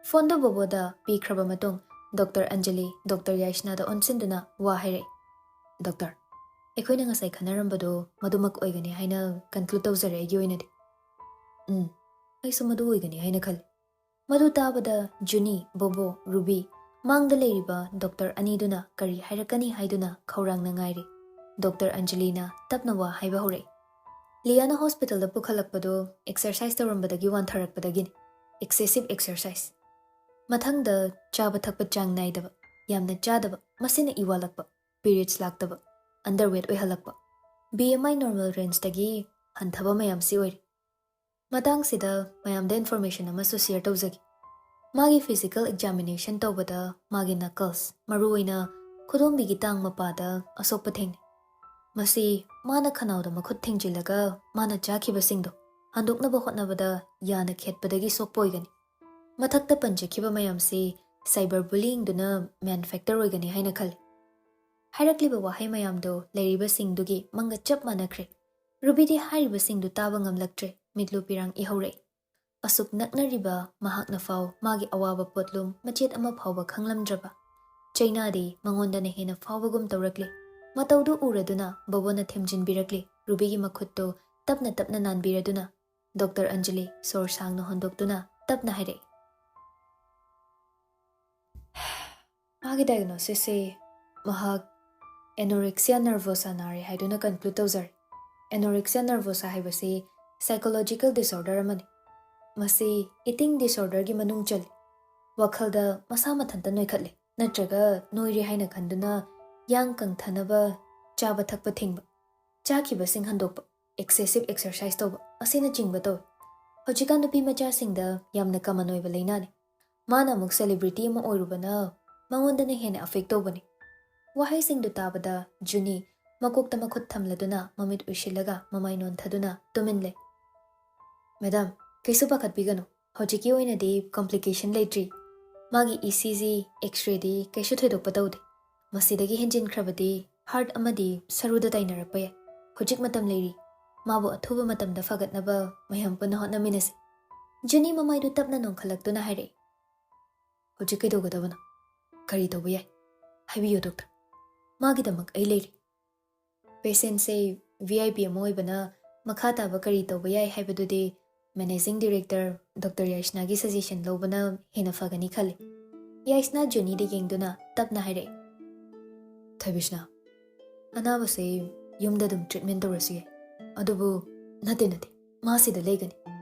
ꯐꯣꯟꯗꯨ ꯕꯣꯕꯣꯗ ꯄꯤꯈ꯭ꯔꯕ ꯃꯇꯨꯡ ꯗꯣꯛꯇꯔ ꯑꯟꯖꯂꯤ ꯗꯣꯛꯇꯔ ꯌꯥꯏꯁꯅꯥꯗ ꯑꯣꯟꯁꯤꯟꯗꯨꯅ ꯋꯥ ꯍꯥꯏꯔꯛꯏ, "ꯗꯣꯛꯇꯔ, ꯑꯩꯈꯣꯏꯅ ꯉꯁꯥꯏ ꯈꯟꯅꯔꯝꯕꯗꯨ ꯃꯗꯨꯃꯛ ꯑꯣꯏꯒꯅꯤ ꯍꯥꯏꯅ ꯀꯟꯀ꯭ꯂꯨꯗ ꯇꯧꯖꯔꯦ ꯑꯩꯒꯤ ꯑꯣꯏꯅꯗꯤ꯫" "ꯎꯝ, ꯑꯩꯁꯨ ꯃꯗꯨ ꯑꯣꯏꯒꯅꯤ ꯍꯥꯏꯅ ꯈꯜꯂꯤ꯫" ꯃꯗꯨ ꯇꯥꯕꯗ ꯖꯨꯅꯤ, ꯕꯣꯕꯣ, ꯔꯨꯕꯤ, ꯃꯥꯡꯗ ꯂꯩꯔꯤꯕ ꯗꯣꯛꯇꯔ ꯑꯅꯤꯗꯨꯅ ꯀꯔꯤ ꯍꯥꯏꯔꯛꯀꯅꯤ ꯍꯥꯏꯗꯨꯅ ꯈꯧꯔꯥꯡꯅ ꯉꯥꯏꯔꯤ꯫ ꯗꯣꯛꯇꯔ ꯑꯟꯖꯂꯤꯅ ꯇꯞꯅ ꯋꯥ ꯍꯥꯏꯕ ꯍꯧꯔꯛꯏ, ꯂꯤꯌꯥꯅ ꯍꯣꯁꯄꯤꯇꯥꯜꯗ ꯄꯨꯈꯠꯂꯛꯄꯗꯣ ꯑꯦꯛꯁꯔꯁꯥꯏꯁ ꯇꯧꯔꯝꯕꯗꯒꯤ ꯋꯥꯟꯊꯔꯛꯄꯗꯒꯤꯅꯤ꯫ ꯑꯦꯛꯁꯦꯁꯤꯚ ꯑꯦꯛꯁꯔꯁꯥꯏꯁ꯫ ꯃꯊꯪꯗ ꯆꯥꯕ ꯊꯛꯄ ꯆꯥꯡ ꯅꯥꯏꯗꯕ, ꯌꯥꯝꯅ ꯆꯥꯗꯕ, ꯃꯁꯤꯅ ꯏ ꯋꯥꯠꯂꯛꯄ, ꯄꯤꯔꯤꯌꯗꯁ ꯂꯥꯛꯇꯕ, ꯑꯟꯗꯔꯋꯦꯠ ꯑꯣꯏꯍꯜꯂꯛꯄ, ꯕꯤ ꯑꯦꯝ ꯑꯥꯏ ꯅꯣꯔꯃꯦꯜ ꯔꯦꯟꯖꯇꯒꯤ ꯍꯟꯊꯕ ꯃꯌꯥꯝꯁꯤ ꯑꯣꯏꯔꯤ꯫ ꯃꯇꯥꯡꯁꯤꯗ ꯃꯌꯥꯝꯗ ꯏꯟꯐꯣꯔꯃꯦꯁꯟ ꯑꯃꯁꯨ ꯁꯤꯌꯔ ꯇꯧꯖꯒꯦ꯫ ꯃꯥꯒꯤ ꯐꯤꯖꯤꯀꯦꯜ ꯑꯦꯛꯖꯥꯃꯤꯅꯦꯁꯟ ꯇꯧꯕꯗ ꯃꯥꯒꯤ ꯅꯀꯜꯁ, ꯃꯔꯨꯑꯣꯏꯅ ꯈꯨꯗꯣꯝꯕꯤꯒꯤ ꯇꯥꯡ ꯃꯄꯥꯗ ꯑꯁꯣꯛꯄ ꯊꯦꯡꯅꯩ꯫ ꯃꯁꯤ ꯃꯥꯅ ꯈꯅꯥꯎꯗ ꯃꯈꯨꯠ ꯊꯤꯡꯖꯤꯜꯂꯒ ꯃꯥꯅ ꯆꯥꯈꯤꯕꯁꯤꯡꯗꯣ ꯍꯟꯗꯣꯛꯅꯕ ꯍꯣꯠꯅꯕꯗ ꯌꯥꯅ ꯈꯦꯠꯄꯗꯒꯤ ꯁꯣꯛꯄ ꯑꯣꯏꯒꯅꯤ꯫ ꯃꯊꯛꯇ ꯄꯟꯖꯈꯤꯕ ꯃꯌꯥꯝꯁꯤ ꯁꯥꯏꯕꯔ ꯕꯨꯂꯤꯡꯗꯨꯅ ꯃꯦꯟ ꯐꯦꯛꯇꯔ ꯑꯣꯏꯒꯅꯤ ꯍꯥꯏꯅ ꯈꯜꯂꯤ꯫ ꯍꯥꯏꯔꯛꯂꯤꯕ ꯋꯥꯍꯩ ꯃꯌꯥꯝꯗꯣ ꯂꯩꯔꯤꯕꯁꯤꯡꯗꯨꯒꯤ ꯃꯪꯒ ꯆꯞ ꯃꯥꯟꯅꯈ꯭ꯔꯦ꯫ ꯔꯨꯕꯤꯗꯤ ꯍꯥꯏꯔꯤꯕꯁꯤꯡꯗꯨ ꯇꯥꯕ ꯉꯝꯂꯛꯇ꯭ꯔꯦ, ꯃꯤꯠꯂꯨ ꯄꯤꯔꯥꯡ ꯏꯍꯧꯔꯛꯏ꯫ ꯑꯁꯨꯛ ꯅꯛꯅꯔꯤꯕ ꯃꯍꯥꯛꯅ ꯐꯥꯎ ꯃꯥꯒꯤ ꯑꯋꯥꯕ ꯄꯣꯠꯂꯨꯝ ꯃꯆꯦꯠ ꯑꯃ ꯐꯥꯎꯕ ꯈꯪꯂꯝꯗ꯭ꯔꯕ ꯆꯩꯅꯥꯗꯤ ꯃꯉꯣꯟꯗꯅ ꯍꯦꯟꯅ ꯐꯥꯎꯕꯒꯨꯝ ꯇꯧꯔꯛꯂꯤ꯫ ꯃꯇꯧꯗꯨ ꯎꯔꯗꯨꯅ ꯕꯣꯕꯣꯅ ꯊꯦꯝꯖꯤꯟꯕꯤꯔꯛꯂꯤ꯫ ꯔꯨꯕꯤꯒꯤ ꯃꯈꯨꯠꯇꯨ ꯇꯞꯅ ꯇꯞꯅ ꯅꯥꯟꯕꯤꯔꯗꯨꯅ ꯗꯣꯛꯇꯔ ꯑꯟꯖꯂꯤ ꯁꯣꯔ ꯁꯥꯡꯅ ꯍꯣꯟꯗꯣꯛꯇꯨꯅ ꯇꯞꯅ ꯍꯥꯏꯔꯛꯏ, "ꯃꯥꯒꯤ ꯗꯥꯏꯒꯅꯣꯁꯤꯁꯁꯤ ꯃꯍꯥꯛ ꯑꯦꯅꯣꯔꯦꯛꯁꯤꯌꯥ ꯅꯔꯚꯣꯁꯥ ꯅꯥꯔꯦ ꯍꯥꯏꯗꯨꯅ ꯀꯟꯀ꯭ꯂꯨꯗ ꯇꯧꯖꯔꯦ꯫ ꯑꯦꯅꯣꯔꯦꯛꯁꯤꯌꯥ ꯅꯔꯚꯣꯁꯥ ꯍꯥꯏꯕꯁꯤ ꯁꯥꯏꯀꯣꯂꯣꯖꯤꯀꯦꯜ ꯗꯤꯁꯑꯣꯔꯗꯔ ꯑꯃꯅꯤ꯫ ꯃꯁꯤ ꯏꯇꯤꯡ ꯗꯤꯁꯑꯣꯔꯗꯔꯒꯤ ꯃꯅꯨꯡ ꯆꯜꯂꯤ꯫ ꯋꯥꯈꯜꯗ ꯃꯁꯥ ꯃꯊꯟꯇ ꯅꯣꯏꯈꯠꯂꯦ, ꯅꯠꯇ꯭ꯔꯒ ꯅꯣꯏꯔꯦ ꯍꯥꯏꯅ ꯈꯟꯗꯨꯅ ꯌꯥꯡ ꯀꯪꯊꯅꯕ ꯆꯥꯕ ꯊꯛꯄ ꯊꯤꯡꯕ, ꯆꯥꯈꯤꯕꯁꯤꯡ ꯍꯟꯗꯣꯛꯄ, ꯑꯦꯛꯁꯦꯁꯤꯚ ꯑꯦꯛꯁꯔꯁꯥꯏꯁ ꯇꯧꯕ ꯑꯁꯤꯅꯆꯤꯡꯕ ꯇꯧꯏ꯫ ꯍꯧꯖꯤꯛꯀꯥꯟ ꯅꯨꯄꯤ ꯃꯆꯥꯁꯤꯡꯗ ꯌꯥꯝꯅ ꯀꯃꯟ ꯑꯣꯏꯕ ꯂꯥꯏꯅꯥꯅꯤ꯫ ꯃꯥꯅ ꯑꯃꯨꯛ ꯁꯦꯂꯤꯕ꯭ꯔꯤꯇꯤ ꯑꯃ ꯑꯣꯏꯔꯨꯕꯅ ꯃꯉꯣꯟꯗꯅ ꯍꯦꯟꯅ ꯑꯦꯐꯦꯛ ꯇꯧꯕꯅꯤ"꯫ ꯋꯥꯍꯩꯁꯤꯡꯗꯨ ꯇꯥꯕꯗ ꯖꯨꯅꯤ ꯃꯀꯣꯛꯇ ꯃꯈꯨꯠ ꯊꯝꯂꯗꯨꯅ ꯃꯃꯤꯠ ꯎꯏꯁꯤꯜꯂꯒ ꯃꯃꯥꯏ ꯅꯣꯟꯊꯗꯨꯅ ꯇꯨꯃꯤꯟ ꯂꯩ꯫ "ꯃꯦꯗꯥꯝ, ꯀꯩꯁꯨ ꯄꯥꯈꯠꯄꯤꯒꯅꯨ꯫ ꯍꯧꯖꯤꯛꯀꯤ ꯑꯣꯏꯅꯗꯤ ꯀꯣꯝꯄ꯭ꯂꯤꯀꯦꯁꯟ ꯂꯩꯇ꯭ꯔꯤ꯫ ꯃꯥꯒꯤ E C G, X ready ꯀꯩꯁꯨ ꯊꯣꯏꯗꯣꯛꯄ ꯇꯧꯗꯦ꯫ ꯃꯁꯤꯗꯒꯤ ꯍꯦꯟꯖꯤꯟꯈ꯭ꯔꯕꯗꯤ ꯍꯥꯔꯠ ꯑꯃꯗꯤ ꯁꯔꯨꯗ ꯇꯥꯏꯅꯔꯛꯄ ꯌꯥꯏ꯫ ꯍꯧꯖꯤꯛ ꯃꯇꯝ ꯂꯩꯔꯤ꯫ ꯃꯥꯕꯨ ꯑꯊꯨꯕ ꯃꯇꯝꯗ ꯐꯒꯠꯅꯕ ꯃꯌꯥꯝ ꯄꯨꯟꯅ ꯍꯣꯠꯅꯃꯤꯟꯅꯁꯤ"꯫ ꯖꯨꯅꯤ ꯃꯃꯥꯏꯗꯨ ꯇꯞꯅ ꯅꯣꯟꯈꯠꯂꯛꯇꯨꯅ ꯍꯥꯏꯔꯛꯏ, "ꯍꯧꯖꯤꯛ ꯀꯩꯗꯧꯒꯗꯕꯅꯣ? ꯀꯔꯤ ꯇꯧꯕ ꯌꯥꯏ? ꯍꯥꯏꯕꯤꯌꯨ ꯗꯣꯛꯇꯔ꯫ ꯃꯥꯒꯤꯗꯃꯛ ꯑꯩ ꯂꯩꯔꯤ"꯫ ꯄꯦꯁꯦꯟꯁꯦ ꯚꯤ ꯑꯥꯏ ꯄꯤ ꯑꯃ ꯑꯣꯏꯕꯅ ꯃꯈꯥ ꯇꯥꯕ ꯀꯔꯤ ꯇꯧꯕ ꯌꯥꯏ ꯍꯥꯏꯕꯗꯨꯗꯤ ꯃꯦꯅꯦꯖꯤꯡ ꯗꯤꯔꯦꯛꯇꯔ ꯗꯣꯛꯇꯔ ꯌꯥꯏꯁꯅꯥꯒꯤ ꯁꯖꯦꯁꯟ ꯂꯧꯕꯅ ꯍꯦꯟꯅ ꯐꯒꯅꯤ ꯈꯜꯂꯤ꯫ ꯌꯥꯏꯁꯅꯥ ꯖꯨꯅꯤꯗ ꯌꯦꯡꯗꯨꯅ ꯇꯞꯅ ꯍꯥꯏꯔꯛꯏ, "ꯊꯣꯏꯕꯤꯁꯅꯥ, ꯑꯅꯥꯕꯁꯦ ꯌꯨꯝꯗ ꯑꯗꯨꯝ ꯇ꯭ꯔꯤꯠꯃꯦꯟ ꯇꯧꯔꯁꯨ ꯌꯥꯏ, ꯑꯗꯨꯕꯨ "ꯅꯠꯇꯦ, ꯅꯠꯇꯦ, ꯃꯥ ꯁꯤꯗ ꯂꯩꯒꯅꯤ꯫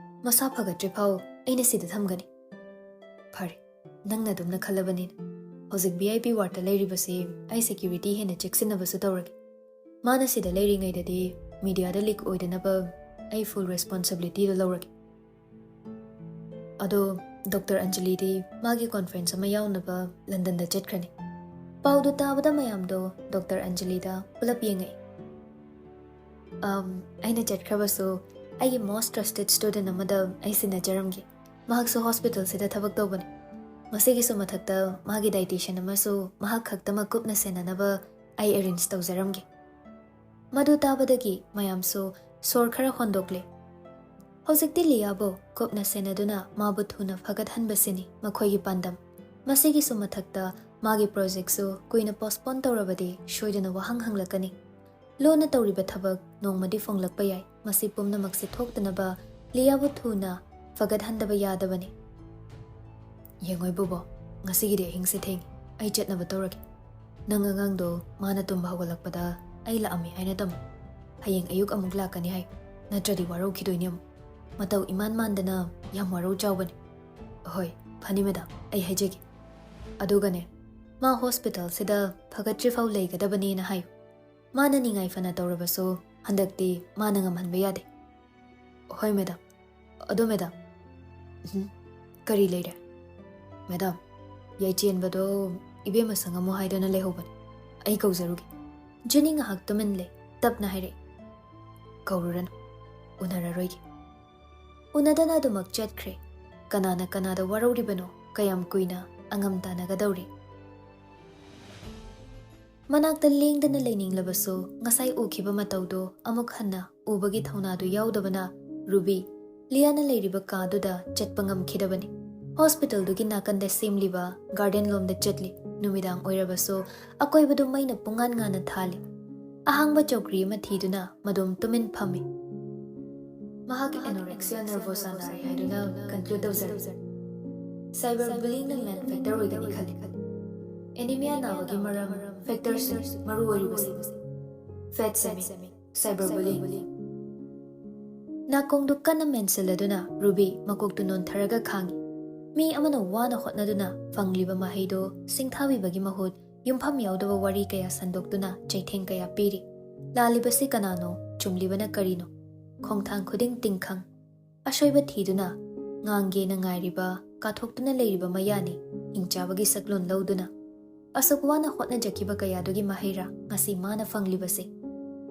ꯃꯁꯥ ꯐꯒꯠꯇ꯭ꯔꯤ ꯐꯥꯎ ꯑꯩꯅ ꯁꯤꯗ ꯊꯝꯒꯅꯤ꯫" "ꯐꯔꯦ, ꯅꯪꯅ ꯑꯗꯨꯝꯅ ꯈꯜꯂꯕꯅꯤꯅ꯫ ꯍꯧꯖꯤꯛ V I P wardꯇ ꯂꯩꯔꯤꯕꯁꯤ ꯑꯩ security ꯍꯦꯟꯅ ꯆꯦꯛꯁꯤꯟꯅꯕꯁꯨ ꯇꯧꯔꯒꯦ꯫ ꯃꯥꯅ ꯁꯤꯗ ꯂꯩꯔꯤꯉꯩꯗꯗꯤ mediaꯗ leak ꯑꯣꯏꯗꯅꯕ ꯑꯩ full responsibilityꯗꯣ ꯂꯧꯔꯒꯦ꯫" ꯑꯗꯣ ꯗꯣꯛꯇꯔ ꯑꯟꯖꯂꯤꯗꯤ ꯃꯥꯒꯤ conference ꯑꯃ ꯌꯥꯎꯅꯕ ꯂꯟꯗꯟꯗ ꯆꯠꯈ꯭ꯔꯅꯤ꯫ ꯄꯥꯎꯗꯨ ꯇꯥꯕꯗ ꯃꯌꯥꯝꯗꯣ ꯗꯣꯛꯇꯔ ꯑꯟꯖꯂꯤꯗ ꯄꯨꯂꯞ ꯌꯦꯡꯉꯛꯏ꯫ "ꯑꯝ, ꯑꯩꯅ ꯆꯠꯈ꯭ꯔꯕꯁꯨ ꯑꯩꯒꯤ most trusted student ꯑꯃꯗ ꯑꯩ ꯁꯤꯟꯅꯖꯔꯝꯒꯦ꯫ ꯃꯍꯥꯛꯁꯨ hospitalꯁꯤꯗ ꯊꯕꯛ ꯇꯧꯕꯅꯤ꯫ ꯃꯁꯤꯒꯤꯁꯨ ꯃꯊꯛꯇ ꯃꯥꯒꯤ dietitian ꯑꯃꯁꯨ ꯃꯍꯥꯛ ꯈꯛꯇꯃꯛ ꯀꯨꯞꯅ ꯁꯦꯟꯅꯅꯕ ꯑꯩ arrange ꯇꯧꯖꯔꯝꯒꯦ꯫" ꯃꯗꯨ ꯇꯥꯕꯗꯒꯤ ꯃꯌꯥꯝꯁꯨ ꯁꯣꯔ ꯈꯔ ꯍꯣꯟꯗꯣꯛꯂꯦ꯫ ꯍꯧꯖꯤꯛꯇꯤ ꯂꯤꯌꯥꯕꯨ ꯀꯨꯞꯅ ꯁꯦꯟꯅꯗꯨꯅ ꯃꯥꯕꯨ ꯊꯨꯅ ꯐꯒꯠꯍꯟꯕꯁꯤꯅꯤ ꯃꯈꯣꯏꯒꯤ ꯄꯥꯟꯗꯝ꯫ ꯃꯁꯤꯒꯤꯁꯨ ꯃꯊꯛꯇ ꯃꯥꯒꯤ projectꯁꯨ ꯀꯨꯏꯅ postpone ꯇꯧꯔꯕꯗꯤ ꯁꯣꯏꯗꯅ ꯋꯥꯍꯪ ꯍꯪꯂꯛꯀꯅꯤ꯫ ꯂꯣꯟꯅ ꯇꯧꯔꯤꯕ ꯊꯕꯛ ꯅꯣꯡꯃꯗꯤ ꯐꯣꯡꯂꯛꯄ ꯌꯥꯏ꯫ ꯃꯁꯤ ꯄꯨꯝꯅꯃꯛꯁꯦ ꯊꯣꯛꯇꯅꯕ ꯂꯤꯌꯥꯕꯨ ꯊꯨꯅ ꯐꯒꯠꯍꯟꯗꯕ ꯌꯥꯗꯕꯅꯤ꯫ "ꯌꯦꯡꯉꯣꯏ ꯕꯣꯕꯣ, ꯉꯁꯤꯒꯤꯗꯤ ꯑꯍꯤꯡꯁꯦ ꯊꯦꯡꯉꯤ꯫ ꯑꯩ ꯆꯠꯅꯕ ꯇꯧꯔꯒꯦ꯫ ꯅꯪ ꯑꯉꯥꯡꯗꯣ ꯃꯥꯅ ꯇꯨꯝꯕ ꯍꯧꯒꯠꯂꯛꯄꯗ ꯑꯩ ꯂꯥꯛꯑꯝꯃꯤ ꯍꯥꯏꯅ ꯇꯝꯃꯨ꯫ ꯍꯌꯦꯡ ꯑꯌꯨꯛ ꯑꯃꯨꯛ ꯂꯥꯛꯀꯅꯤ ꯍꯥꯏꯌꯨ, ꯅꯠꯇ꯭ꯔꯗꯤ ꯋꯥꯔꯧꯈꯤꯗꯣꯏꯅꯦ ꯑꯃꯨꯛ꯫ ꯃꯇꯧ ꯏꯃꯥꯟ ꯃꯥꯟꯗꯅ ꯌꯥꯝ ꯋꯥꯔꯧ ꯆꯥꯎꯕꯅꯤ꯫" "ꯍꯣꯏ, ꯐꯅꯤ ꯃꯦꯗꯥꯝ, ꯑꯩ ꯍꯥꯏꯖꯒꯦ꯫ ꯑꯗꯨꯒꯅꯦ, ꯃꯥ hospitalꯁꯤꯗ ꯐꯒꯠꯇ꯭ꯔꯤꯐꯥꯎ ꯂꯩꯒꯗꯕꯅꯦꯅ ꯍꯥꯏꯌꯨ꯫ ꯃꯥꯅ ꯅꯤꯡꯉꯥꯏ ꯐꯅ ꯇꯧꯔꯕꯁꯨ ꯍꯟꯗꯛꯇꯤ ꯃꯥꯅ ꯉꯝꯍꯟꯕ ꯌꯥꯗꯦ꯫" "ꯍꯣꯏ ꯃꯦꯗꯥꯝ꯫ ꯑꯗꯣ ꯃꯦꯗꯥꯝ꯫" "ꯎꯝ, ꯀꯔꯤ ꯂꯩꯔꯦ?" "ꯃꯦꯗꯥꯝ, ꯌꯥꯏꯆꯦꯟꯕꯗꯣ ꯏꯕꯦꯝꯃ ꯁꯪꯉꯝꯃꯣ ꯍꯥꯏꯗꯅ ꯂꯩꯍꯧꯕꯅꯤ꯫ ꯑꯩ ꯀꯧꯖꯔꯨꯒꯦ꯫" ꯖꯨꯅꯤ ꯉꯥꯏꯍꯥꯛ ꯇꯨꯃꯤꯟ ꯂꯩ꯫ ꯇꯞꯅ ꯍꯥꯏꯔꯛꯏ, "ꯀꯧꯔꯨꯔꯅꯨ꯫ ꯎꯅꯔꯔꯣꯏꯒꯦ꯫" ꯎꯅꯗꯅ ꯑꯗꯨꯃꯛ ꯆꯠꯈ꯭ꯔꯦ꯫ ꯀꯅꯥꯅ ꯀꯅꯥꯗ ꯋꯥꯔꯧꯔꯤꯕꯅꯣ? ꯀꯌꯥꯝ ꯀꯨꯏꯅ ꯑꯉꯝ ꯇꯥꯟꯅꯒꯗꯧꯔꯤ? ꯃꯅꯥꯛꯇ ꯂꯦꯡꯗꯅ ꯂꯩꯅꯤꯡꯂꯕꯁꯨ ꯉꯁꯥꯏ ꯎꯈꯤꯕ ꯃꯇꯧꯗꯣ ꯑꯃꯨꯛ ꯍꯟꯅ ꯎꯕꯒꯤ ꯊꯧꯅꯥꯗꯨ ꯌꯥꯎꯗꯕꯅ ꯔꯨꯕꯤ ꯂꯤꯌꯥꯅ ꯂꯩꯔꯤꯕ ꯀꯥꯗꯨꯗ ꯆꯠꯄ ꯉꯝꯈꯤꯗꯕꯅꯤ꯫ Hospitalꯗꯨꯒꯤ ꯅꯥꯀꯟꯗ ꯁꯦꯝꯂꯤꯕ garden ꯂꯣꯝꯗ ꯆꯠꯂꯤ꯫ ꯅꯨꯃꯤꯗꯥꯡ ꯑꯣꯏꯔꯕꯁꯨ ꯑꯀꯣꯏꯕꯗꯨ ꯃꯩꯅ ꯄꯨꯡꯉꯥꯟ ꯉꯥꯟꯅ ꯊꯥꯜꯂꯤ꯫ ꯑꯍꯥꯡꯕ ꯆꯧꯀ꯭ꯔꯤ ꯑꯃ ꯊꯤꯗꯨꯅ ꯃꯗꯣꯝ ꯇꯨꯃꯤꯟ ꯐꯝꯃꯤ꯫ ꯃꯍꯥꯛ anorexia nervosa ꯅꯥꯔꯤ ꯍꯥꯏꯗꯨꯅ conclude ꯇꯧꯖꯔꯦ꯫ Cyberbullyingꯅ main factor ꯑꯣꯏꯒꯅꯤ ꯈꯜꯂꯤ꯫ Anemia ꯅꯥꯕꯒꯤ ꯃꯔꯝ factorsꯁꯤꯡ ꯃꯔꯨ ꯑꯣꯏꯔꯤꯕꯁꯤ: fat shaming, cyberbullying꯫ ꯅꯥꯀꯣꯡꯗꯨ ꯀꯟꯅ ꯃꯦꯟꯁꯤꯜꯂꯗꯨꯅ ꯔꯨꯕꯤ ꯃꯀꯣꯛꯇꯨ ꯅꯣꯟꯊꯔꯒ ꯈꯥꯡꯏ꯫ ꯃꯤ ꯑꯃꯅ ꯋꯥꯅ ꯍꯣꯠꯅꯗꯨꯅ ꯐꯪꯂꯤꯕ ꯃꯍꯩꯗꯨ ꯁꯤꯡꯊꯥꯕꯤꯕꯒꯤ ꯃꯍꯨꯠ ꯌꯨꯝꯐꯝ ꯌꯥꯎꯗꯕ ꯋꯥꯔꯤ ꯀꯌꯥ ꯁꯟꯗꯣꯛꯇꯨꯅ ꯆꯩꯊꯦꯡ ꯀꯌꯥ ꯄꯤꯔꯤ꯫ ꯂꯥꯜꯂꯤꯕꯁꯤ ꯀꯅꯥꯅꯣ? ꯆꯨꯝꯂꯤꯕꯅ ꯀꯔꯤꯅꯣ? ꯈꯣꯡꯊꯥꯡ ꯈꯨꯗꯤꯡ ꯇꯤꯡꯈꯪ꯫ ꯑꯁꯣꯏꯕ ꯊꯤꯗꯨꯅ ꯉꯥꯡꯒꯦꯅ ꯉꯥꯏꯔꯤꯕ, ꯀꯥꯊꯣꯛꯇꯨꯅ ꯂꯩꯔꯤꯕ ꯃꯌꯥꯅꯤ, ꯍꯤꯡꯆꯥꯕꯒꯤ ꯁꯛꯂꯣꯟ ꯂꯧꯗꯨꯅ꯫ ꯑꯁꯨꯛ ꯋꯥꯅ ꯍꯣꯠꯅꯖꯈꯤꯕ ꯀꯌꯥꯗꯨꯒꯤ ꯃꯍꯩꯔꯥ ꯉꯁꯤ ꯃꯥꯅ ꯐꯪꯂꯤꯕꯁꯤ?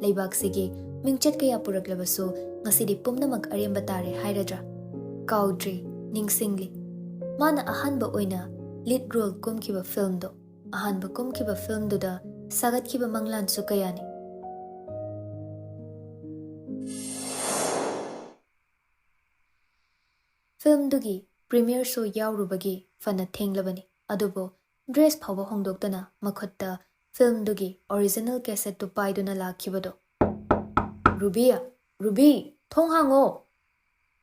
ꯂꯩꯕꯥꯛꯁꯤꯒꯤ ꯃꯤꯡꯆꯠ ꯀꯌꯥ ꯄꯨꯔꯛꯂꯕꯁꯨ ꯉꯁꯤꯗꯤ ꯄꯨꯝꯅꯃꯛ ꯑꯔꯦꯝꯕ ꯇꯥꯔꯦ ꯍꯥꯏꯔꯗ꯭ꯔꯥ? ꯀꯥꯎꯗ꯭ꯔꯤ, ꯅꯤꯡꯁꯤꯡꯂꯤ꯫ ꯃꯥꯅ ꯑꯍꯥꯟꯕ ꯑꯣꯏꯅ ꯂꯤꯗ ꯔꯣꯜ ꯀꯨꯝꯈꯤꯕ ꯐꯤꯜꯝꯗꯣ, ꯑꯍꯥꯟꯕ ꯀꯨꯝꯈꯤꯕ ꯐꯤꯜꯝꯗꯨꯗ ꯁꯥꯒꯠꯈꯤꯕ ꯃꯪꯂꯥꯟꯁꯨ ꯀꯌꯥꯅꯤ꯫ ꯐꯤꯜꯝꯗꯨꯒꯤ ꯄ꯭ꯔꯤꯃꯤꯌꯔ ꯁꯣ ꯌꯥꯎꯔꯨꯕꯒꯤ ꯐꯅ ꯊꯦꯡꯂꯕꯅꯤ, ꯑꯗꯨꯕꯨ ꯗ꯭ꯔꯦꯁ ꯐꯥꯎꯕ ꯍꯣꯡꯗꯣꯛꯇꯅ ꯃꯈꯨꯠꯇ ꯐꯤꯜꯝꯗꯨꯒꯤ ꯑꯣꯔꯤꯖꯤꯅꯦꯜ ꯀꯦꯁꯦꯠꯇꯨ ꯄꯥꯏꯗꯨꯅ ꯂꯥꯛꯈꯤꯕꯗꯣ꯫ "ꯔꯨꯕꯤ! ꯔꯨꯕꯤ! ꯊꯣꯡ ꯍꯥꯡꯉꯣ!"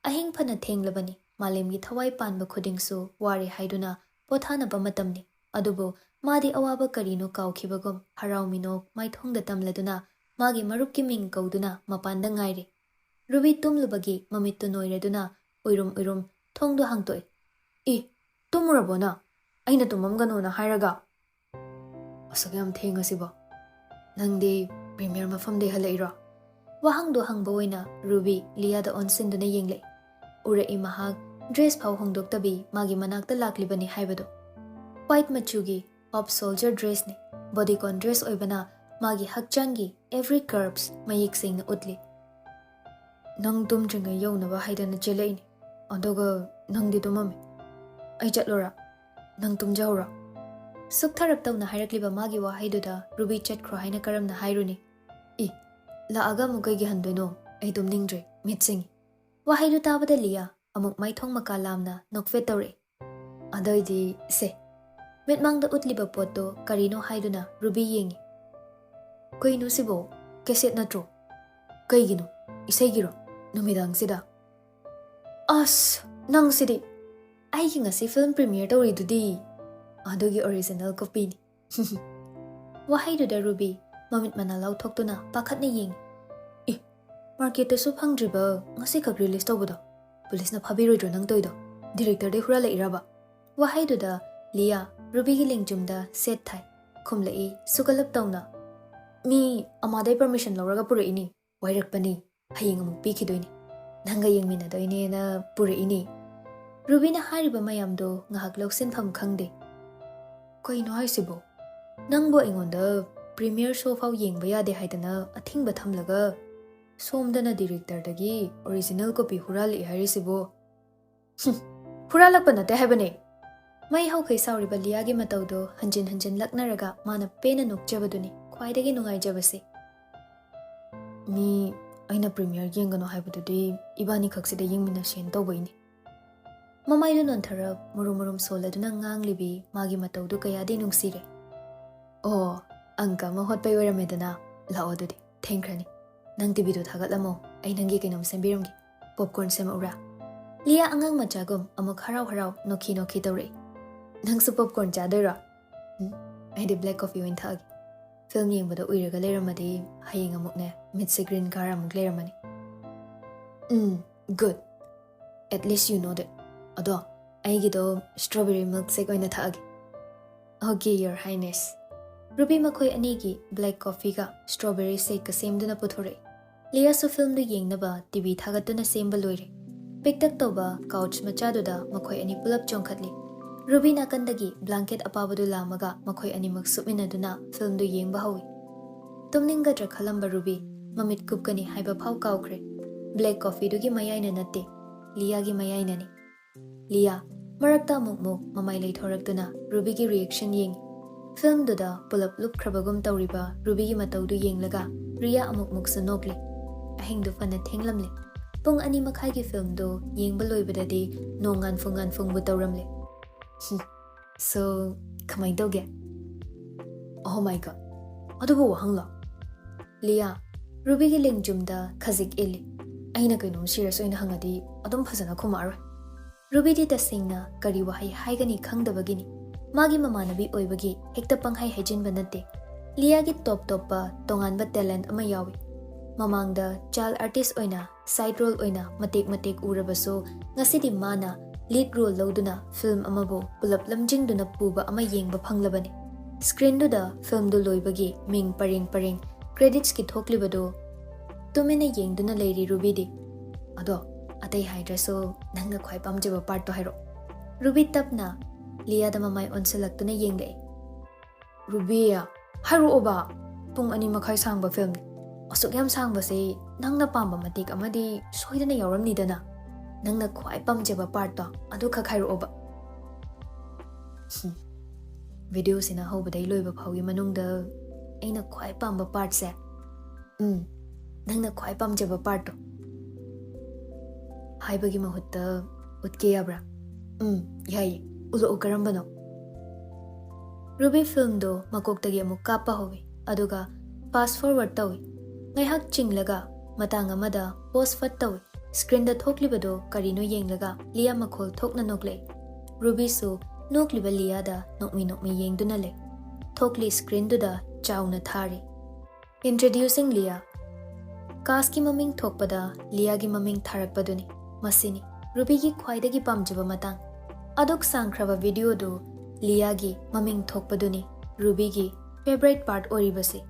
ꯑꯍꯤꯡ ꯐꯅ ꯊꯦꯡꯂꯕꯅꯤ, ꯃꯥꯂꯦꯝꯒꯤ ꯊꯋꯥꯏ ꯄꯥꯟꯕ ꯈꯨꯗꯤꯡꯁꯨ ꯋꯥꯔꯦ ꯍꯥꯏꯗꯨꯅ ꯄꯣꯊꯥꯅꯕ ꯃꯇꯝꯅꯤ꯫ ꯑꯗꯨꯕꯨ ꯃꯥꯗꯤ ꯑꯋꯥꯕ ꯀꯔꯤꯅꯣ ꯀꯥꯎꯈꯤꯕꯒꯨꯝ ꯍꯔꯥꯎ ꯃꯤꯅꯣꯛ ꯃꯥꯏꯊꯣꯡꯗ ꯇꯝꯂꯗꯨꯅ ꯃꯥꯒꯤ ꯃꯔꯨꯞꯀꯤ ꯃꯤꯡ ꯀꯧꯗꯨꯅ ꯃꯄꯥꯟꯗ ꯉꯥꯏꯔꯤ꯫ ꯔꯨꯕꯤ ꯇꯨꯝꯂꯨꯕꯒꯤ ꯃꯃꯤꯠꯇꯨ ꯅꯣꯏꯔꯗꯨꯅ ꯎꯏꯔꯨꯝ ꯎꯏꯔꯨꯝ ꯊꯣꯡꯗꯨ ꯍꯥꯡꯇꯣꯛꯏ꯫ "ꯏ, ꯇꯨꯝꯃꯨꯔꯕꯣ ꯅꯪ? ꯑꯩꯅ ꯇꯨꯝꯃꯝꯒꯅꯣꯅ ꯍꯥꯏꯔꯒ?" "ꯑꯁꯨꯛ ꯌꯥꯝ ꯊꯦꯡꯉꯁꯤꯕꯣ? ꯅꯪꯗꯤ ꯄ꯭ꯔꯤꯃꯤꯌꯔ ꯃꯐꯝꯗꯩ ꯍꯜꯂꯛꯏꯔꯣ?" ꯋꯥꯍꯪꯗꯣ ꯍꯪꯕ ꯑꯣꯏꯅ ꯔꯨꯕꯤ ꯂꯤꯌꯥꯗ ꯑꯣꯟꯁꯤꯟꯗꯨꯅ ꯌꯦꯡꯂꯛꯏ꯫ ꯎꯔꯛꯏ ꯃꯍꯥꯛ ꯗ꯭ꯔꯦꯁ ꯐꯥꯎ ꯍꯣꯡꯗꯣꯛꯇꯕꯤ ꯃꯥꯒꯤ ꯃꯅꯥꯛꯇ ꯂꯥꯛꯂꯤꯕꯅꯤ ꯍꯥꯏꯕꯗꯣ꯫ ꯋꯥꯏꯠ ꯃꯆꯨꯒꯤ ꯑꯣꯐ ꯁꯣꯜꯖꯔ ꯗ꯭ꯔꯦꯁꯅꯤ꯫ ꯕꯣꯗꯤꯀꯣꯟ ꯗ꯭ꯔꯦꯁ ꯑꯣꯏꯕꯅ ꯃꯥꯒꯤ ꯍꯛꯆꯥꯡꯒꯤ ꯑꯦꯚ꯭ꯔꯤ ꯀꯔꯚꯁ ꯃꯌꯦꯛ ꯁꯦꯡꯅ ꯎꯠꯂꯤ꯫ "ꯅꯪ ꯇꯨꯝꯗ꯭ꯔꯤꯉꯩ ꯌꯧꯅꯕ ꯍꯥꯏꯗꯅ ꯆꯦꯜꯂꯛꯏꯅꯤ, ꯑꯗꯨꯒ ꯅꯪꯗꯤ ꯇꯨꯝꯃꯝꯃꯤ꯫ ꯑꯩ ꯆꯠꯂꯨꯔꯥ? ꯅꯪ ꯇꯨꯝꯖꯍꯧꯔꯣ?" ꯁꯨꯛꯊꯔꯞ ꯇꯧꯅ ꯍꯥꯏꯔꯛꯂꯤꯕ ꯃꯥꯒꯤ ꯋꯥꯍꯩꯗꯨꯗ ꯔꯨꯕꯤ ꯆꯠꯈ꯭ꯔꯣ ꯍꯥꯏꯅ ꯀꯔꯝꯅ ꯍꯥꯏꯔꯨꯅꯤ? "ꯏ, ꯂꯥꯛꯑꯒ ꯑꯃꯨꯛ ꯀꯩꯒꯤ ꯍꯟꯗꯣꯏꯅꯣ? ꯑꯩ ꯇꯨꯝꯅꯤꯡꯗ꯭ꯔꯦ, ꯃꯤꯠ ꯁꯤꯡꯉꯤ꯫" ꯋꯥꯍꯩꯗꯨ ꯇꯥꯕꯗ ꯂꯤꯌꯥ ꯑꯃꯨꯛ ꯃꯥꯏꯊꯣꯡ ꯃꯀꯥ ꯂꯥꯝꯅ ꯅꯣꯛꯐꯦꯠ ꯇꯧꯔꯛꯏ꯫ ꯑꯗꯨꯏꯗꯤ ꯁꯦ꯫ ꯃꯤꯠꯃꯥꯡꯗ ꯎꯠꯂꯤꯕ ꯄꯣꯠꯇꯣ ꯀꯔꯤꯅꯣ ꯍꯥꯏꯗꯨꯅ ꯔꯨꯕꯤ ꯌꯦꯡꯉꯤ꯫ "ꯀꯩꯅꯣ ꯁꯤꯕꯣ? ꯀꯦꯁꯦꯠ ꯅꯠꯇ꯭ꯔꯣ? ꯀꯩꯒꯤꯅꯣ? ꯏꯁꯩꯒꯤꯔꯣ? ꯅꯨꯃꯤꯗꯥꯡꯁꯤꯗ?" "ꯑꯁ, ꯅꯪꯁꯤꯗꯤ! ꯑꯩꯒꯤ ꯉꯁꯤ ꯐꯤꯜꯝ ꯄ꯭ꯔꯤꯃꯤꯌꯔ ꯇꯧꯔꯤꯗꯨꯗꯤ꯫ ꯑꯗꯨꯒꯤ ꯑꯣꯔꯤꯖꯤꯅꯦꯜ ꯀꯣꯄꯤꯅꯤ꯫" ꯋꯥꯍꯩꯗꯨꯗ ꯔꯨꯕꯤ ꯃꯃꯤꯠ ꯃꯅꯥ ꯂꯥꯎꯊꯣꯛꯇꯨꯅ ꯄꯥꯈꯠꯅ ꯌꯦꯡꯉꯤ꯫ "ꯑꯦ, ꯃꯥꯔꯀꯦꯠꯇꯁꯨ ꯐꯪꯗ꯭ꯔꯤꯕ ꯉꯁꯤꯈꯛ ꯔꯤꯂꯤꯁ ꯇꯧꯕꯗꯣ ꯄꯨꯂꯤꯁꯅ ꯐꯥꯕꯤꯔꯣꯏꯗ꯭ꯔꯣ ꯅꯪ ꯇꯧꯔꯤꯗꯣ? ꯗꯤꯔꯦꯛꯇꯔꯗꯩ ꯍꯨꯔꯥꯜꯂꯛꯏꯔꯕ? ꯋꯥꯍꯩꯗꯨꯗ ꯂꯤꯌꯥ ꯔꯨꯕꯤꯒꯤ ꯂꯦꯡꯖꯨꯝꯗ ꯁꯦꯠ ꯊꯥꯏ꯫ ꯈꯨꯝꯂꯛꯏ ꯁꯨꯒꯠꯂꯞ ꯇꯧꯅ, "ꯃꯤ ꯑꯃꯥꯗꯩ ꯄꯔꯃꯤꯁꯟ ꯂꯧꯔꯒ ꯄꯨꯔꯛꯏꯅꯤ꯫ ꯋꯥꯏꯔꯛꯄꯅꯤ꯫ ꯍꯌꯦꯡ ꯑꯃꯨꯛ ꯄꯤꯈꯤꯗꯣꯏꯅꯤ꯫ ꯅꯪꯒ ꯌꯦꯡꯃꯤꯟꯅꯗꯣꯏꯅꯦꯅ ꯄꯨꯔꯛꯏꯅꯤ꯫" ꯔꯨꯕꯤꯅ ꯍꯥꯏꯔꯤꯕ ꯃꯌꯥꯝꯗꯣ ꯉꯥꯏꯍꯥꯛ ꯂꯧꯁꯤꯟꯐꯝ ꯈꯪꯗꯦ꯫ "ꯀꯩꯅꯣ ꯍꯥꯏꯁꯤꯕꯣ? ꯅꯪꯕꯨ ꯑꯩꯉꯣꯟꯗ ꯄ꯭ꯔꯤꯃꯤꯌꯔ ꯁꯣ ꯐꯥꯎ ꯌꯦꯡꯕ ꯌꯥꯗꯦ ꯍꯥꯏꯗꯅ ꯑꯊꯤꯡꯕ ꯊꯝꯂꯒ ꯁꯣꯝꯗꯅ ꯗꯤꯔꯦꯛꯇꯔꯗꯒꯤ ꯑꯣꯔꯤꯖꯤꯅꯦꯜ ꯀꯣꯄꯤ ꯍꯨꯔꯥꯜꯂꯛꯏ ꯍꯥꯏꯔꯤꯁꯤꯕꯣ?" "ꯍꯨꯝ, ꯍꯨꯔꯥꯜꯂꯛꯄ ꯅꯠꯇꯦ ꯍꯥꯏꯕꯅꯦ꯫" ꯃꯩ ꯍꯧꯈꯩ ꯁꯥꯎꯔꯤꯕ ꯂꯤꯌꯥꯒꯤ ꯃꯇꯧꯗꯣ ꯍꯟꯖꯤꯟ ꯍꯟꯖꯤꯟ ꯂꯛꯅꯔꯒ ꯃꯥꯅ ꯄꯦꯟꯅ ꯅꯣꯛꯆꯕꯗꯨꯅꯤ ꯈ꯭ꯋꯥꯏꯗꯒꯤ ꯅꯨꯡꯉꯥꯏꯖꯕꯁꯦ꯫ "ꯃꯤ ꯑꯩꯅ ꯄ꯭ꯔꯤꯃꯤꯌꯔ ꯌꯦꯡꯒꯅꯨ ꯍꯥꯏꯕꯗꯨꯗꯤ ꯏꯕꯥꯅꯤ ꯈꯛꯁꯤꯗ ꯌꯦꯡꯃꯤꯟꯅꯁꯦꯅ ꯇꯧꯕꯩꯅꯤ꯫" ꯃꯃꯥꯏꯗꯨ ꯅꯣꯟꯊꯔꯞ ꯃꯨꯔꯨꯝ ꯃꯨꯔꯨꯝ ꯁꯣꯜꯂꯗꯨꯅ ꯉꯥꯡꯂꯤꯕꯤ ꯃꯥꯒꯤ ꯃꯇꯧꯗꯨ ꯀꯌꯥꯗꯤ ꯅꯨꯡꯁꯤꯔꯦ꯫ "ꯑꯣ, ꯑꯪꯀ ꯑꯃ ꯍꯣꯠꯄꯩ ꯑꯣꯏꯔꯝꯃꯦꯗꯅ꯫ ꯂꯥꯛꯑꯣ ꯑꯗꯨꯗꯤ, ꯊꯦꯡꯈ꯭ꯔꯅꯤ꯫ ꯅꯪ ꯇꯤꯚꯤꯗꯣ ꯊꯥꯒꯠꯂꯝꯃꯣ, ꯑꯩ ꯅꯪꯒꯤ ꯀꯩꯅꯣꯝ ꯁꯦꯝꯕꯤꯔꯝꯒꯦ꯫ ꯄꯣꯞꯀꯣꯔꯟ ꯁꯦꯝꯃꯛꯎꯔꯥ?" ꯂꯤꯌꯥ ꯑꯉꯥꯡ ꯃꯆꯥꯒꯨꯝ ꯑꯃꯨꯛ ꯍꯔꯥꯎ ꯍꯔꯥꯎ ꯅꯣꯛꯈꯤ ꯅꯣꯛꯈꯤ ꯇꯧꯔꯛꯏ꯫ "ꯅꯪꯁꯨ ꯄꯣꯞꯀꯣꯔꯟ ꯆꯥꯗꯣꯏꯔꯣ?" "ꯎꯝ, ꯑꯩꯗꯤ ꯕ꯭ꯂꯦꯛ ꯀꯣꯐꯤ ꯑꯣꯏꯅ ꯊꯛꯑꯒꯦ꯫ ꯐꯤꯜꯝ ꯌꯦꯡꯕꯗ ꯎꯏꯔꯒ ꯂꯩꯔꯝꯃꯗꯤ ꯍꯌꯦꯡ ꯑꯃꯨꯛꯅꯦ, ꯃꯤꯠꯁꯦ ꯒ꯭ꯔꯤꯟ ꯀꯥꯔ ꯑꯃꯨꯛ ꯂꯩꯔꯝꯃꯅꯤ꯫" "ꯎꯝ, good. At least you know that꯫ ꯑꯗꯣ ꯑꯩꯒꯤꯗꯣ ꯁ꯭ꯇ꯭ꯔꯣꯕꯦꯔꯤ ꯃꯤꯜꯛ ꯁꯦꯛ ꯑꯣꯏꯅ ꯊꯛꯑꯒꯦ꯫" "Okay, Your Highness꯫" ꯔꯨꯕꯤ ꯃꯈꯣꯏ ꯑꯅꯤꯒꯤ ꯕ꯭ꯂꯦꯛ ꯀꯣꯐꯤꯒ ꯁ꯭ꯇ꯭ꯔꯣꯕꯦꯔꯤ ꯁꯦꯛꯀ ꯁꯦꯝꯗꯨꯅ ꯄꯨꯊꯣꯔꯛꯏ꯫ ꯂꯤꯌꯥꯁꯨ ꯐꯤꯜꯝꯗꯨ ꯌꯦꯡꯅꯕ ꯇꯤꯚꯤ ꯊꯥꯒꯠꯇꯨꯅ ꯁꯦꯝꯕ ꯂꯣꯏꯔꯦ꯫ ꯄꯤꯛꯇꯛ ꯇꯧꯕ ꯀꯥꯎꯆ ꯃꯆꯥꯗꯨꯗ ꯃꯈꯣꯏ ꯑꯅꯤ ꯄꯨꯂꯞ ꯆꯣꯡꯈꯠꯂꯤ꯫ ꯔꯨꯕꯤ ꯅꯥꯀꯟꯗꯒꯤ ꯕ꯭ꯂꯥꯡꯀꯦꯠ ꯑꯄꯥꯕꯗꯨ ꯂꯥꯝꯃꯒ ꯃꯈꯣꯏ ꯑꯅꯤꯃꯛ ꯁꯨꯞꯃꯤꯟꯅꯗꯨꯅ ꯐꯤꯜꯝꯗꯨ ꯌꯦꯡꯕ ꯍꯧꯏ꯫ ꯇꯨꯝꯅꯤꯡꯒꯗ꯭ꯔꯥ ꯈꯜꯂꯝꯕ ꯔꯨꯕꯤ ꯃꯃꯤꯠ ꯀꯨꯞꯀꯅꯤ ꯍꯥꯏꯕ ꯐꯥꯎ ꯀꯥꯎꯈ꯭ꯔꯦ꯫ ꯕ꯭ꯂꯦꯛ ꯀꯣꯐꯤꯗꯨꯒꯤ ꯃꯌꯥꯏꯅ ꯅꯠꯇꯦ, ꯂꯤꯌꯥꯒꯤ ꯃꯌꯥꯏꯅꯅꯤ꯫ ꯂꯤꯌꯥ ꯃꯔꯛꯇ ꯑꯃꯨꯛꯃꯨꯛ ꯃꯃꯥꯏ ꯂꯩꯊꯣꯔꯛꯇꯨꯅ ꯔꯨꯕꯤꯒꯤ ꯔꯤꯌꯦꯛꯁꯟ ꯌꯦꯡꯏ꯫ ꯐꯤꯜꯝꯗꯨꯗ ꯄꯨꯂꯞ ꯂꯨꯞꯈ꯭ꯔꯕꯒꯨꯝ ꯇꯧꯔꯤꯕ ꯔꯨꯕꯤꯒꯤ ꯃꯇꯧꯗꯨ ꯌꯦꯡꯂꯒ ꯔꯤꯌꯥ ꯑꯃꯨꯛꯃꯨꯛꯁꯨ ꯅꯣꯛꯂꯤ꯫ ꯑꯍꯤꯡꯗꯨ ꯐꯅ ꯊꯦꯡꯂꯝꯂꯦ꯫ ꯄꯨꯡ ꯑꯅꯤ ꯃꯈꯥꯏꯒꯤ ꯐꯤꯜꯝꯗꯨ ꯌꯦꯡꯕ ꯂꯣꯏꯕꯗꯗꯤ ꯅꯣꯡ ꯉꯥꯟꯐꯨꯡ ꯉꯥꯟꯐꯨꯡꯕꯨ ꯇꯧꯔꯝꯂꯦ꯫ "ꯍꯨꯝ, so, ꯀꯃꯥꯏꯅ ꯇꯧꯒꯦ?" "Oh my God, ꯑꯗꯨꯕꯨ ꯋꯥꯍꯪꯂꯣ?" ꯂꯤꯌꯥ ꯔꯨꯕꯤꯒꯤ ꯂꯦꯡꯖꯨꯝꯗ ꯈꯖꯤꯛ ꯏꯜꯂꯤ꯫ ꯑꯩꯅ ꯀꯩꯅꯣꯝ ꯁꯤꯔꯤꯌꯁ ꯑꯣꯏꯅ ꯍꯪꯉꯗꯤ ꯑꯗꯨꯝ ꯐꯖꯅ ꯈꯨꯝꯃꯛꯑꯔꯣꯏ꯫ ꯔꯨꯕꯤꯗꯤ ꯇꯁꯦꯡꯅ ꯀꯔꯤ ꯋꯥꯍꯩ ꯍꯥꯏꯒꯅꯤ ꯈꯪꯗꯕꯒꯤꯅꯤ꯫ ꯃꯥꯒꯤ ꯃꯃꯥꯟꯅꯕꯤ ꯑꯣꯏꯕꯒꯤ ꯍꯦꯛꯇ ꯄꯪꯍꯥꯏ ꯍꯥꯏꯖꯤꯟꯕ ꯅꯠꯇꯦ꯫ ꯂꯤꯌꯥꯒꯤ ꯇꯣꯞ ꯇꯣꯞꯄ ꯇꯣꯉꯥꯟꯕ ꯇꯦꯂꯦꯟꯠ ꯑꯃ ꯌꯥꯎꯏ꯫ ꯃꯃꯥꯡꯗ ꯆꯥꯏꯜ ꯑꯥꯔꯇꯤꯁ ꯑꯣꯏꯅ ꯁꯥꯏꯗ ꯔꯣꯜ ꯑꯣꯏꯅ ꯃꯇꯦꯛ ꯃꯇꯦꯛ ꯎꯔꯕꯁꯨ, ꯉꯁꯤꯗꯤ ꯃꯥꯅ ꯂꯤꯗ ꯔꯣꯜ ꯂꯧꯗꯨꯅ ꯐꯤꯜꯝ ꯑꯃꯕꯨ ꯄꯨꯂꯞ ꯂꯝꯖꯤꯡꯗꯨꯅ ꯄꯨꯕ ꯑꯃ ꯌꯦꯡꯕ ꯐꯪꯂꯕꯅꯤ꯫ ꯁ꯭ꯀ꯭ꯔꯤꯟꯗꯨꯗ ꯐꯤꯜꯝꯗꯨ ꯂꯣꯏꯕꯒꯤ ꯃꯤꯡ ꯄꯔꯦꯡ ꯄꯔꯦꯡ ꯀ꯭ꯔꯦꯗꯤꯠꯁꯀꯤ ꯊꯣꯛꯂꯤꯕꯗꯨ ꯇꯨꯃꯤꯟꯅ ꯌꯦꯡꯗꯨꯅ ꯂꯩꯔꯤ ꯔꯨꯕꯤꯗꯤ꯫ ꯑꯗꯣ, ꯑꯇꯩ ꯍꯥꯏꯗ꯭ꯔꯁꯨ ꯅꯪꯅ ꯈ꯭ꯋꯥꯏ ꯄꯥꯝꯖꯕ ꯄꯥꯔꯠꯇꯣ ꯍꯥꯏꯔꯛꯑꯣ꯫ ꯔꯨꯕꯤ ꯇꯞꯅ ꯂꯤꯌꯥꯗ ꯃꯃꯥꯏ ꯑꯣꯟꯁꯤꯜꯂꯛꯇꯨꯅ ꯌꯦꯡꯂꯛꯏ꯫ ꯔꯨꯕꯤ, ꯍꯥꯏꯔꯛꯑꯣꯕ꯫ ꯄꯨꯡ ꯑꯅꯤ ꯃꯈꯥꯏ ꯁꯥꯡꯕ ꯐꯤꯜꯝꯅꯤ꯫ ꯑꯁꯨꯛ ꯌꯥꯝ ꯁꯥꯡꯕꯁꯦ ꯅꯪꯅ ꯄꯥꯝꯕ ꯃꯇꯦꯛ ꯑꯃꯗꯤ ꯁꯣꯏꯗꯅ ꯌꯥꯎꯔꯝꯅꯤꯗꯅ꯫ ꯅꯪꯅ ꯈ꯭ꯋꯥꯏ ꯄꯥꯝꯖꯕ ꯄꯥꯔꯠꯇꯣ ꯑꯗꯨꯈꯛ ꯍꯥꯏꯔꯛꯑꯣꯕ꯫ ꯍꯝ꯫ ꯚꯤꯗꯤꯑꯣꯁꯤꯅ ꯍꯧꯕꯗꯩ ꯂꯣꯏꯕ ꯐꯥꯎꯒꯤ ꯃꯅꯨꯡꯗ ꯑꯩꯅ ꯈ꯭ꯋꯥꯏ ꯄꯥꯝꯕ ꯄꯥꯔꯠꯁꯦ, ꯎꯝ, ꯅꯪꯅ ꯈ꯭ꯋꯥꯏ ꯄꯥꯝꯖꯕ ꯄꯥꯔꯠꯇꯣ ꯍꯥꯏꯕꯒꯤ ꯃꯍꯨꯠꯇ ꯎꯠꯀꯦ ꯌꯥꯕ꯭ꯔꯥ? ꯎꯝ, ꯌꯥꯏꯌꯦ꯫ ꯎꯠꯂꯛꯑꯣ, ꯀꯔꯝꯕꯅꯣ? ꯔꯨꯕꯤ ꯐꯤꯜꯝꯗꯣ ꯃꯀꯣꯛꯇꯒꯤ ꯑꯃꯨꯛ ꯀꯥꯞꯄ ꯍꯧꯏ, ꯑꯗꯨꯒ ꯐꯥꯁ ꯐꯣꯔꯋꯥꯔꯗ ꯇꯧꯏ꯫ ꯉꯥꯏꯍꯥꯛ ꯆꯤꯡꯂꯒ ꯃꯇꯥꯡ ꯑꯃꯗ ꯄꯣꯁ ꯐꯠ ꯇꯧꯏ꯫ ꯁ꯭ꯀ꯭ꯔꯤꯟꯗ ꯊꯣꯛꯂꯤꯕꯗꯣ ꯀꯔꯤꯅꯣ ꯌꯦꯡꯂꯒ ꯂꯤꯌꯥ ꯃꯈꯣꯜ ꯊꯣꯛꯅ ꯅꯣꯛꯂꯛꯏ꯫ ꯔꯨꯕꯤꯁꯨ ꯅꯣꯛꯂꯤꯕ ꯂꯤꯌꯥꯗ ꯅꯣꯛꯃꯤ ꯅꯣꯛꯃꯤ ꯌꯦꯡꯗꯨꯅ ꯂꯩ꯫ ꯊꯣꯛꯂꯤ ꯁ꯭ꯀ꯭ꯔꯤꯟꯗꯨꯗ ꯆꯥꯎꯅ ꯊꯥꯔꯤ꯫ Introducing Lia. ꯀꯥꯁꯀꯤ ꯃꯃꯤꯡ ꯊꯣꯛꯄꯗ ꯂꯤꯌꯥꯒꯤ ꯃꯃꯤꯡ ꯊꯥꯔꯛꯄꯗꯨꯅꯤ꯫ ꯃꯁꯤꯅꯤ ꯔꯨꯕꯤꯒꯤ ꯈ꯭ꯋꯥꯏꯗꯒꯤ ꯄꯥꯝꯖꯕ ꯃꯇꯥꯡ꯫ ꯑꯗꯨꯛ ꯁꯥꯡꯈ꯭ꯔꯕ ꯚꯤꯗꯤꯑꯣꯗꯨ ꯂꯤꯌꯥꯒꯤ ꯃꯃꯤꯡ ꯊꯣꯛꯄꯗꯨꯅꯤ ꯔꯨꯕꯤꯒꯤ ꯐꯦꯚꯔꯥꯏꯠ ꯄꯥꯔꯠ ꯑꯣꯏꯔꯤꯕꯁꯤ꯫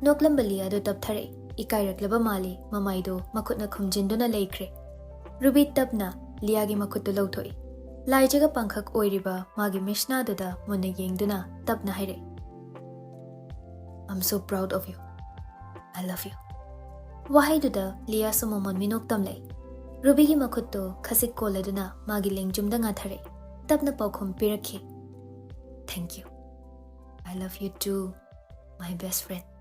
ꯅꯣꯛꯂꯝꯕ ꯂꯤꯌꯥꯗꯨ ꯇꯞꯊꯔꯛꯏ꯫ ꯏꯀꯥꯏꯔꯛꯂꯕ ꯃꯥꯜꯂꯤ, ꯃꯃꯥꯏꯗꯨ ꯃꯈꯨꯠꯅ ꯈꯨꯝꯖꯤꯟꯗꯨꯅ ꯂꯩꯈ꯭ꯔꯦ꯫ ꯔꯨꯕꯤ ꯇꯞꯅ ꯂꯤꯌꯥꯒꯤ ꯃꯈꯨꯠꯇꯨ ꯂꯧꯊꯣꯛꯏ꯫ ꯂꯥꯏꯖꯒ ꯄꯥꯡꯈꯛ ꯑꯣꯏꯔꯤꯕ ꯃꯥꯒꯤ ꯃꯤꯁꯅꯥꯗꯨꯗ ꯃꯨꯟꯅ ꯌꯦꯡꯗꯨꯅ ꯇꯞꯅ ꯍꯥꯏꯔꯛꯏ, "I'm so proud of you. I love you." ꯋꯥꯍꯩꯗꯨꯗ ꯂꯤꯌꯥꯁꯨ ꯃꯃꯣꯟ ꯃꯤꯅꯣꯛ ꯇꯝꯂꯛꯏ꯫ ꯔꯨꯕꯤꯒꯤ ꯃꯈꯨꯠꯇꯨ ꯈꯖꯤꯛ ꯀꯣꯜꯂꯗꯨꯅ ꯃꯥꯒꯤ ꯂꯦꯡꯖꯨꯝꯗ ꯉꯥꯊꯔꯛꯏ꯫ ꯇꯞꯅ ꯄꯥꯎꯈꯨꯝ ꯄꯤꯔꯛꯈꯤ, "Thank you. I love you too, my best friend."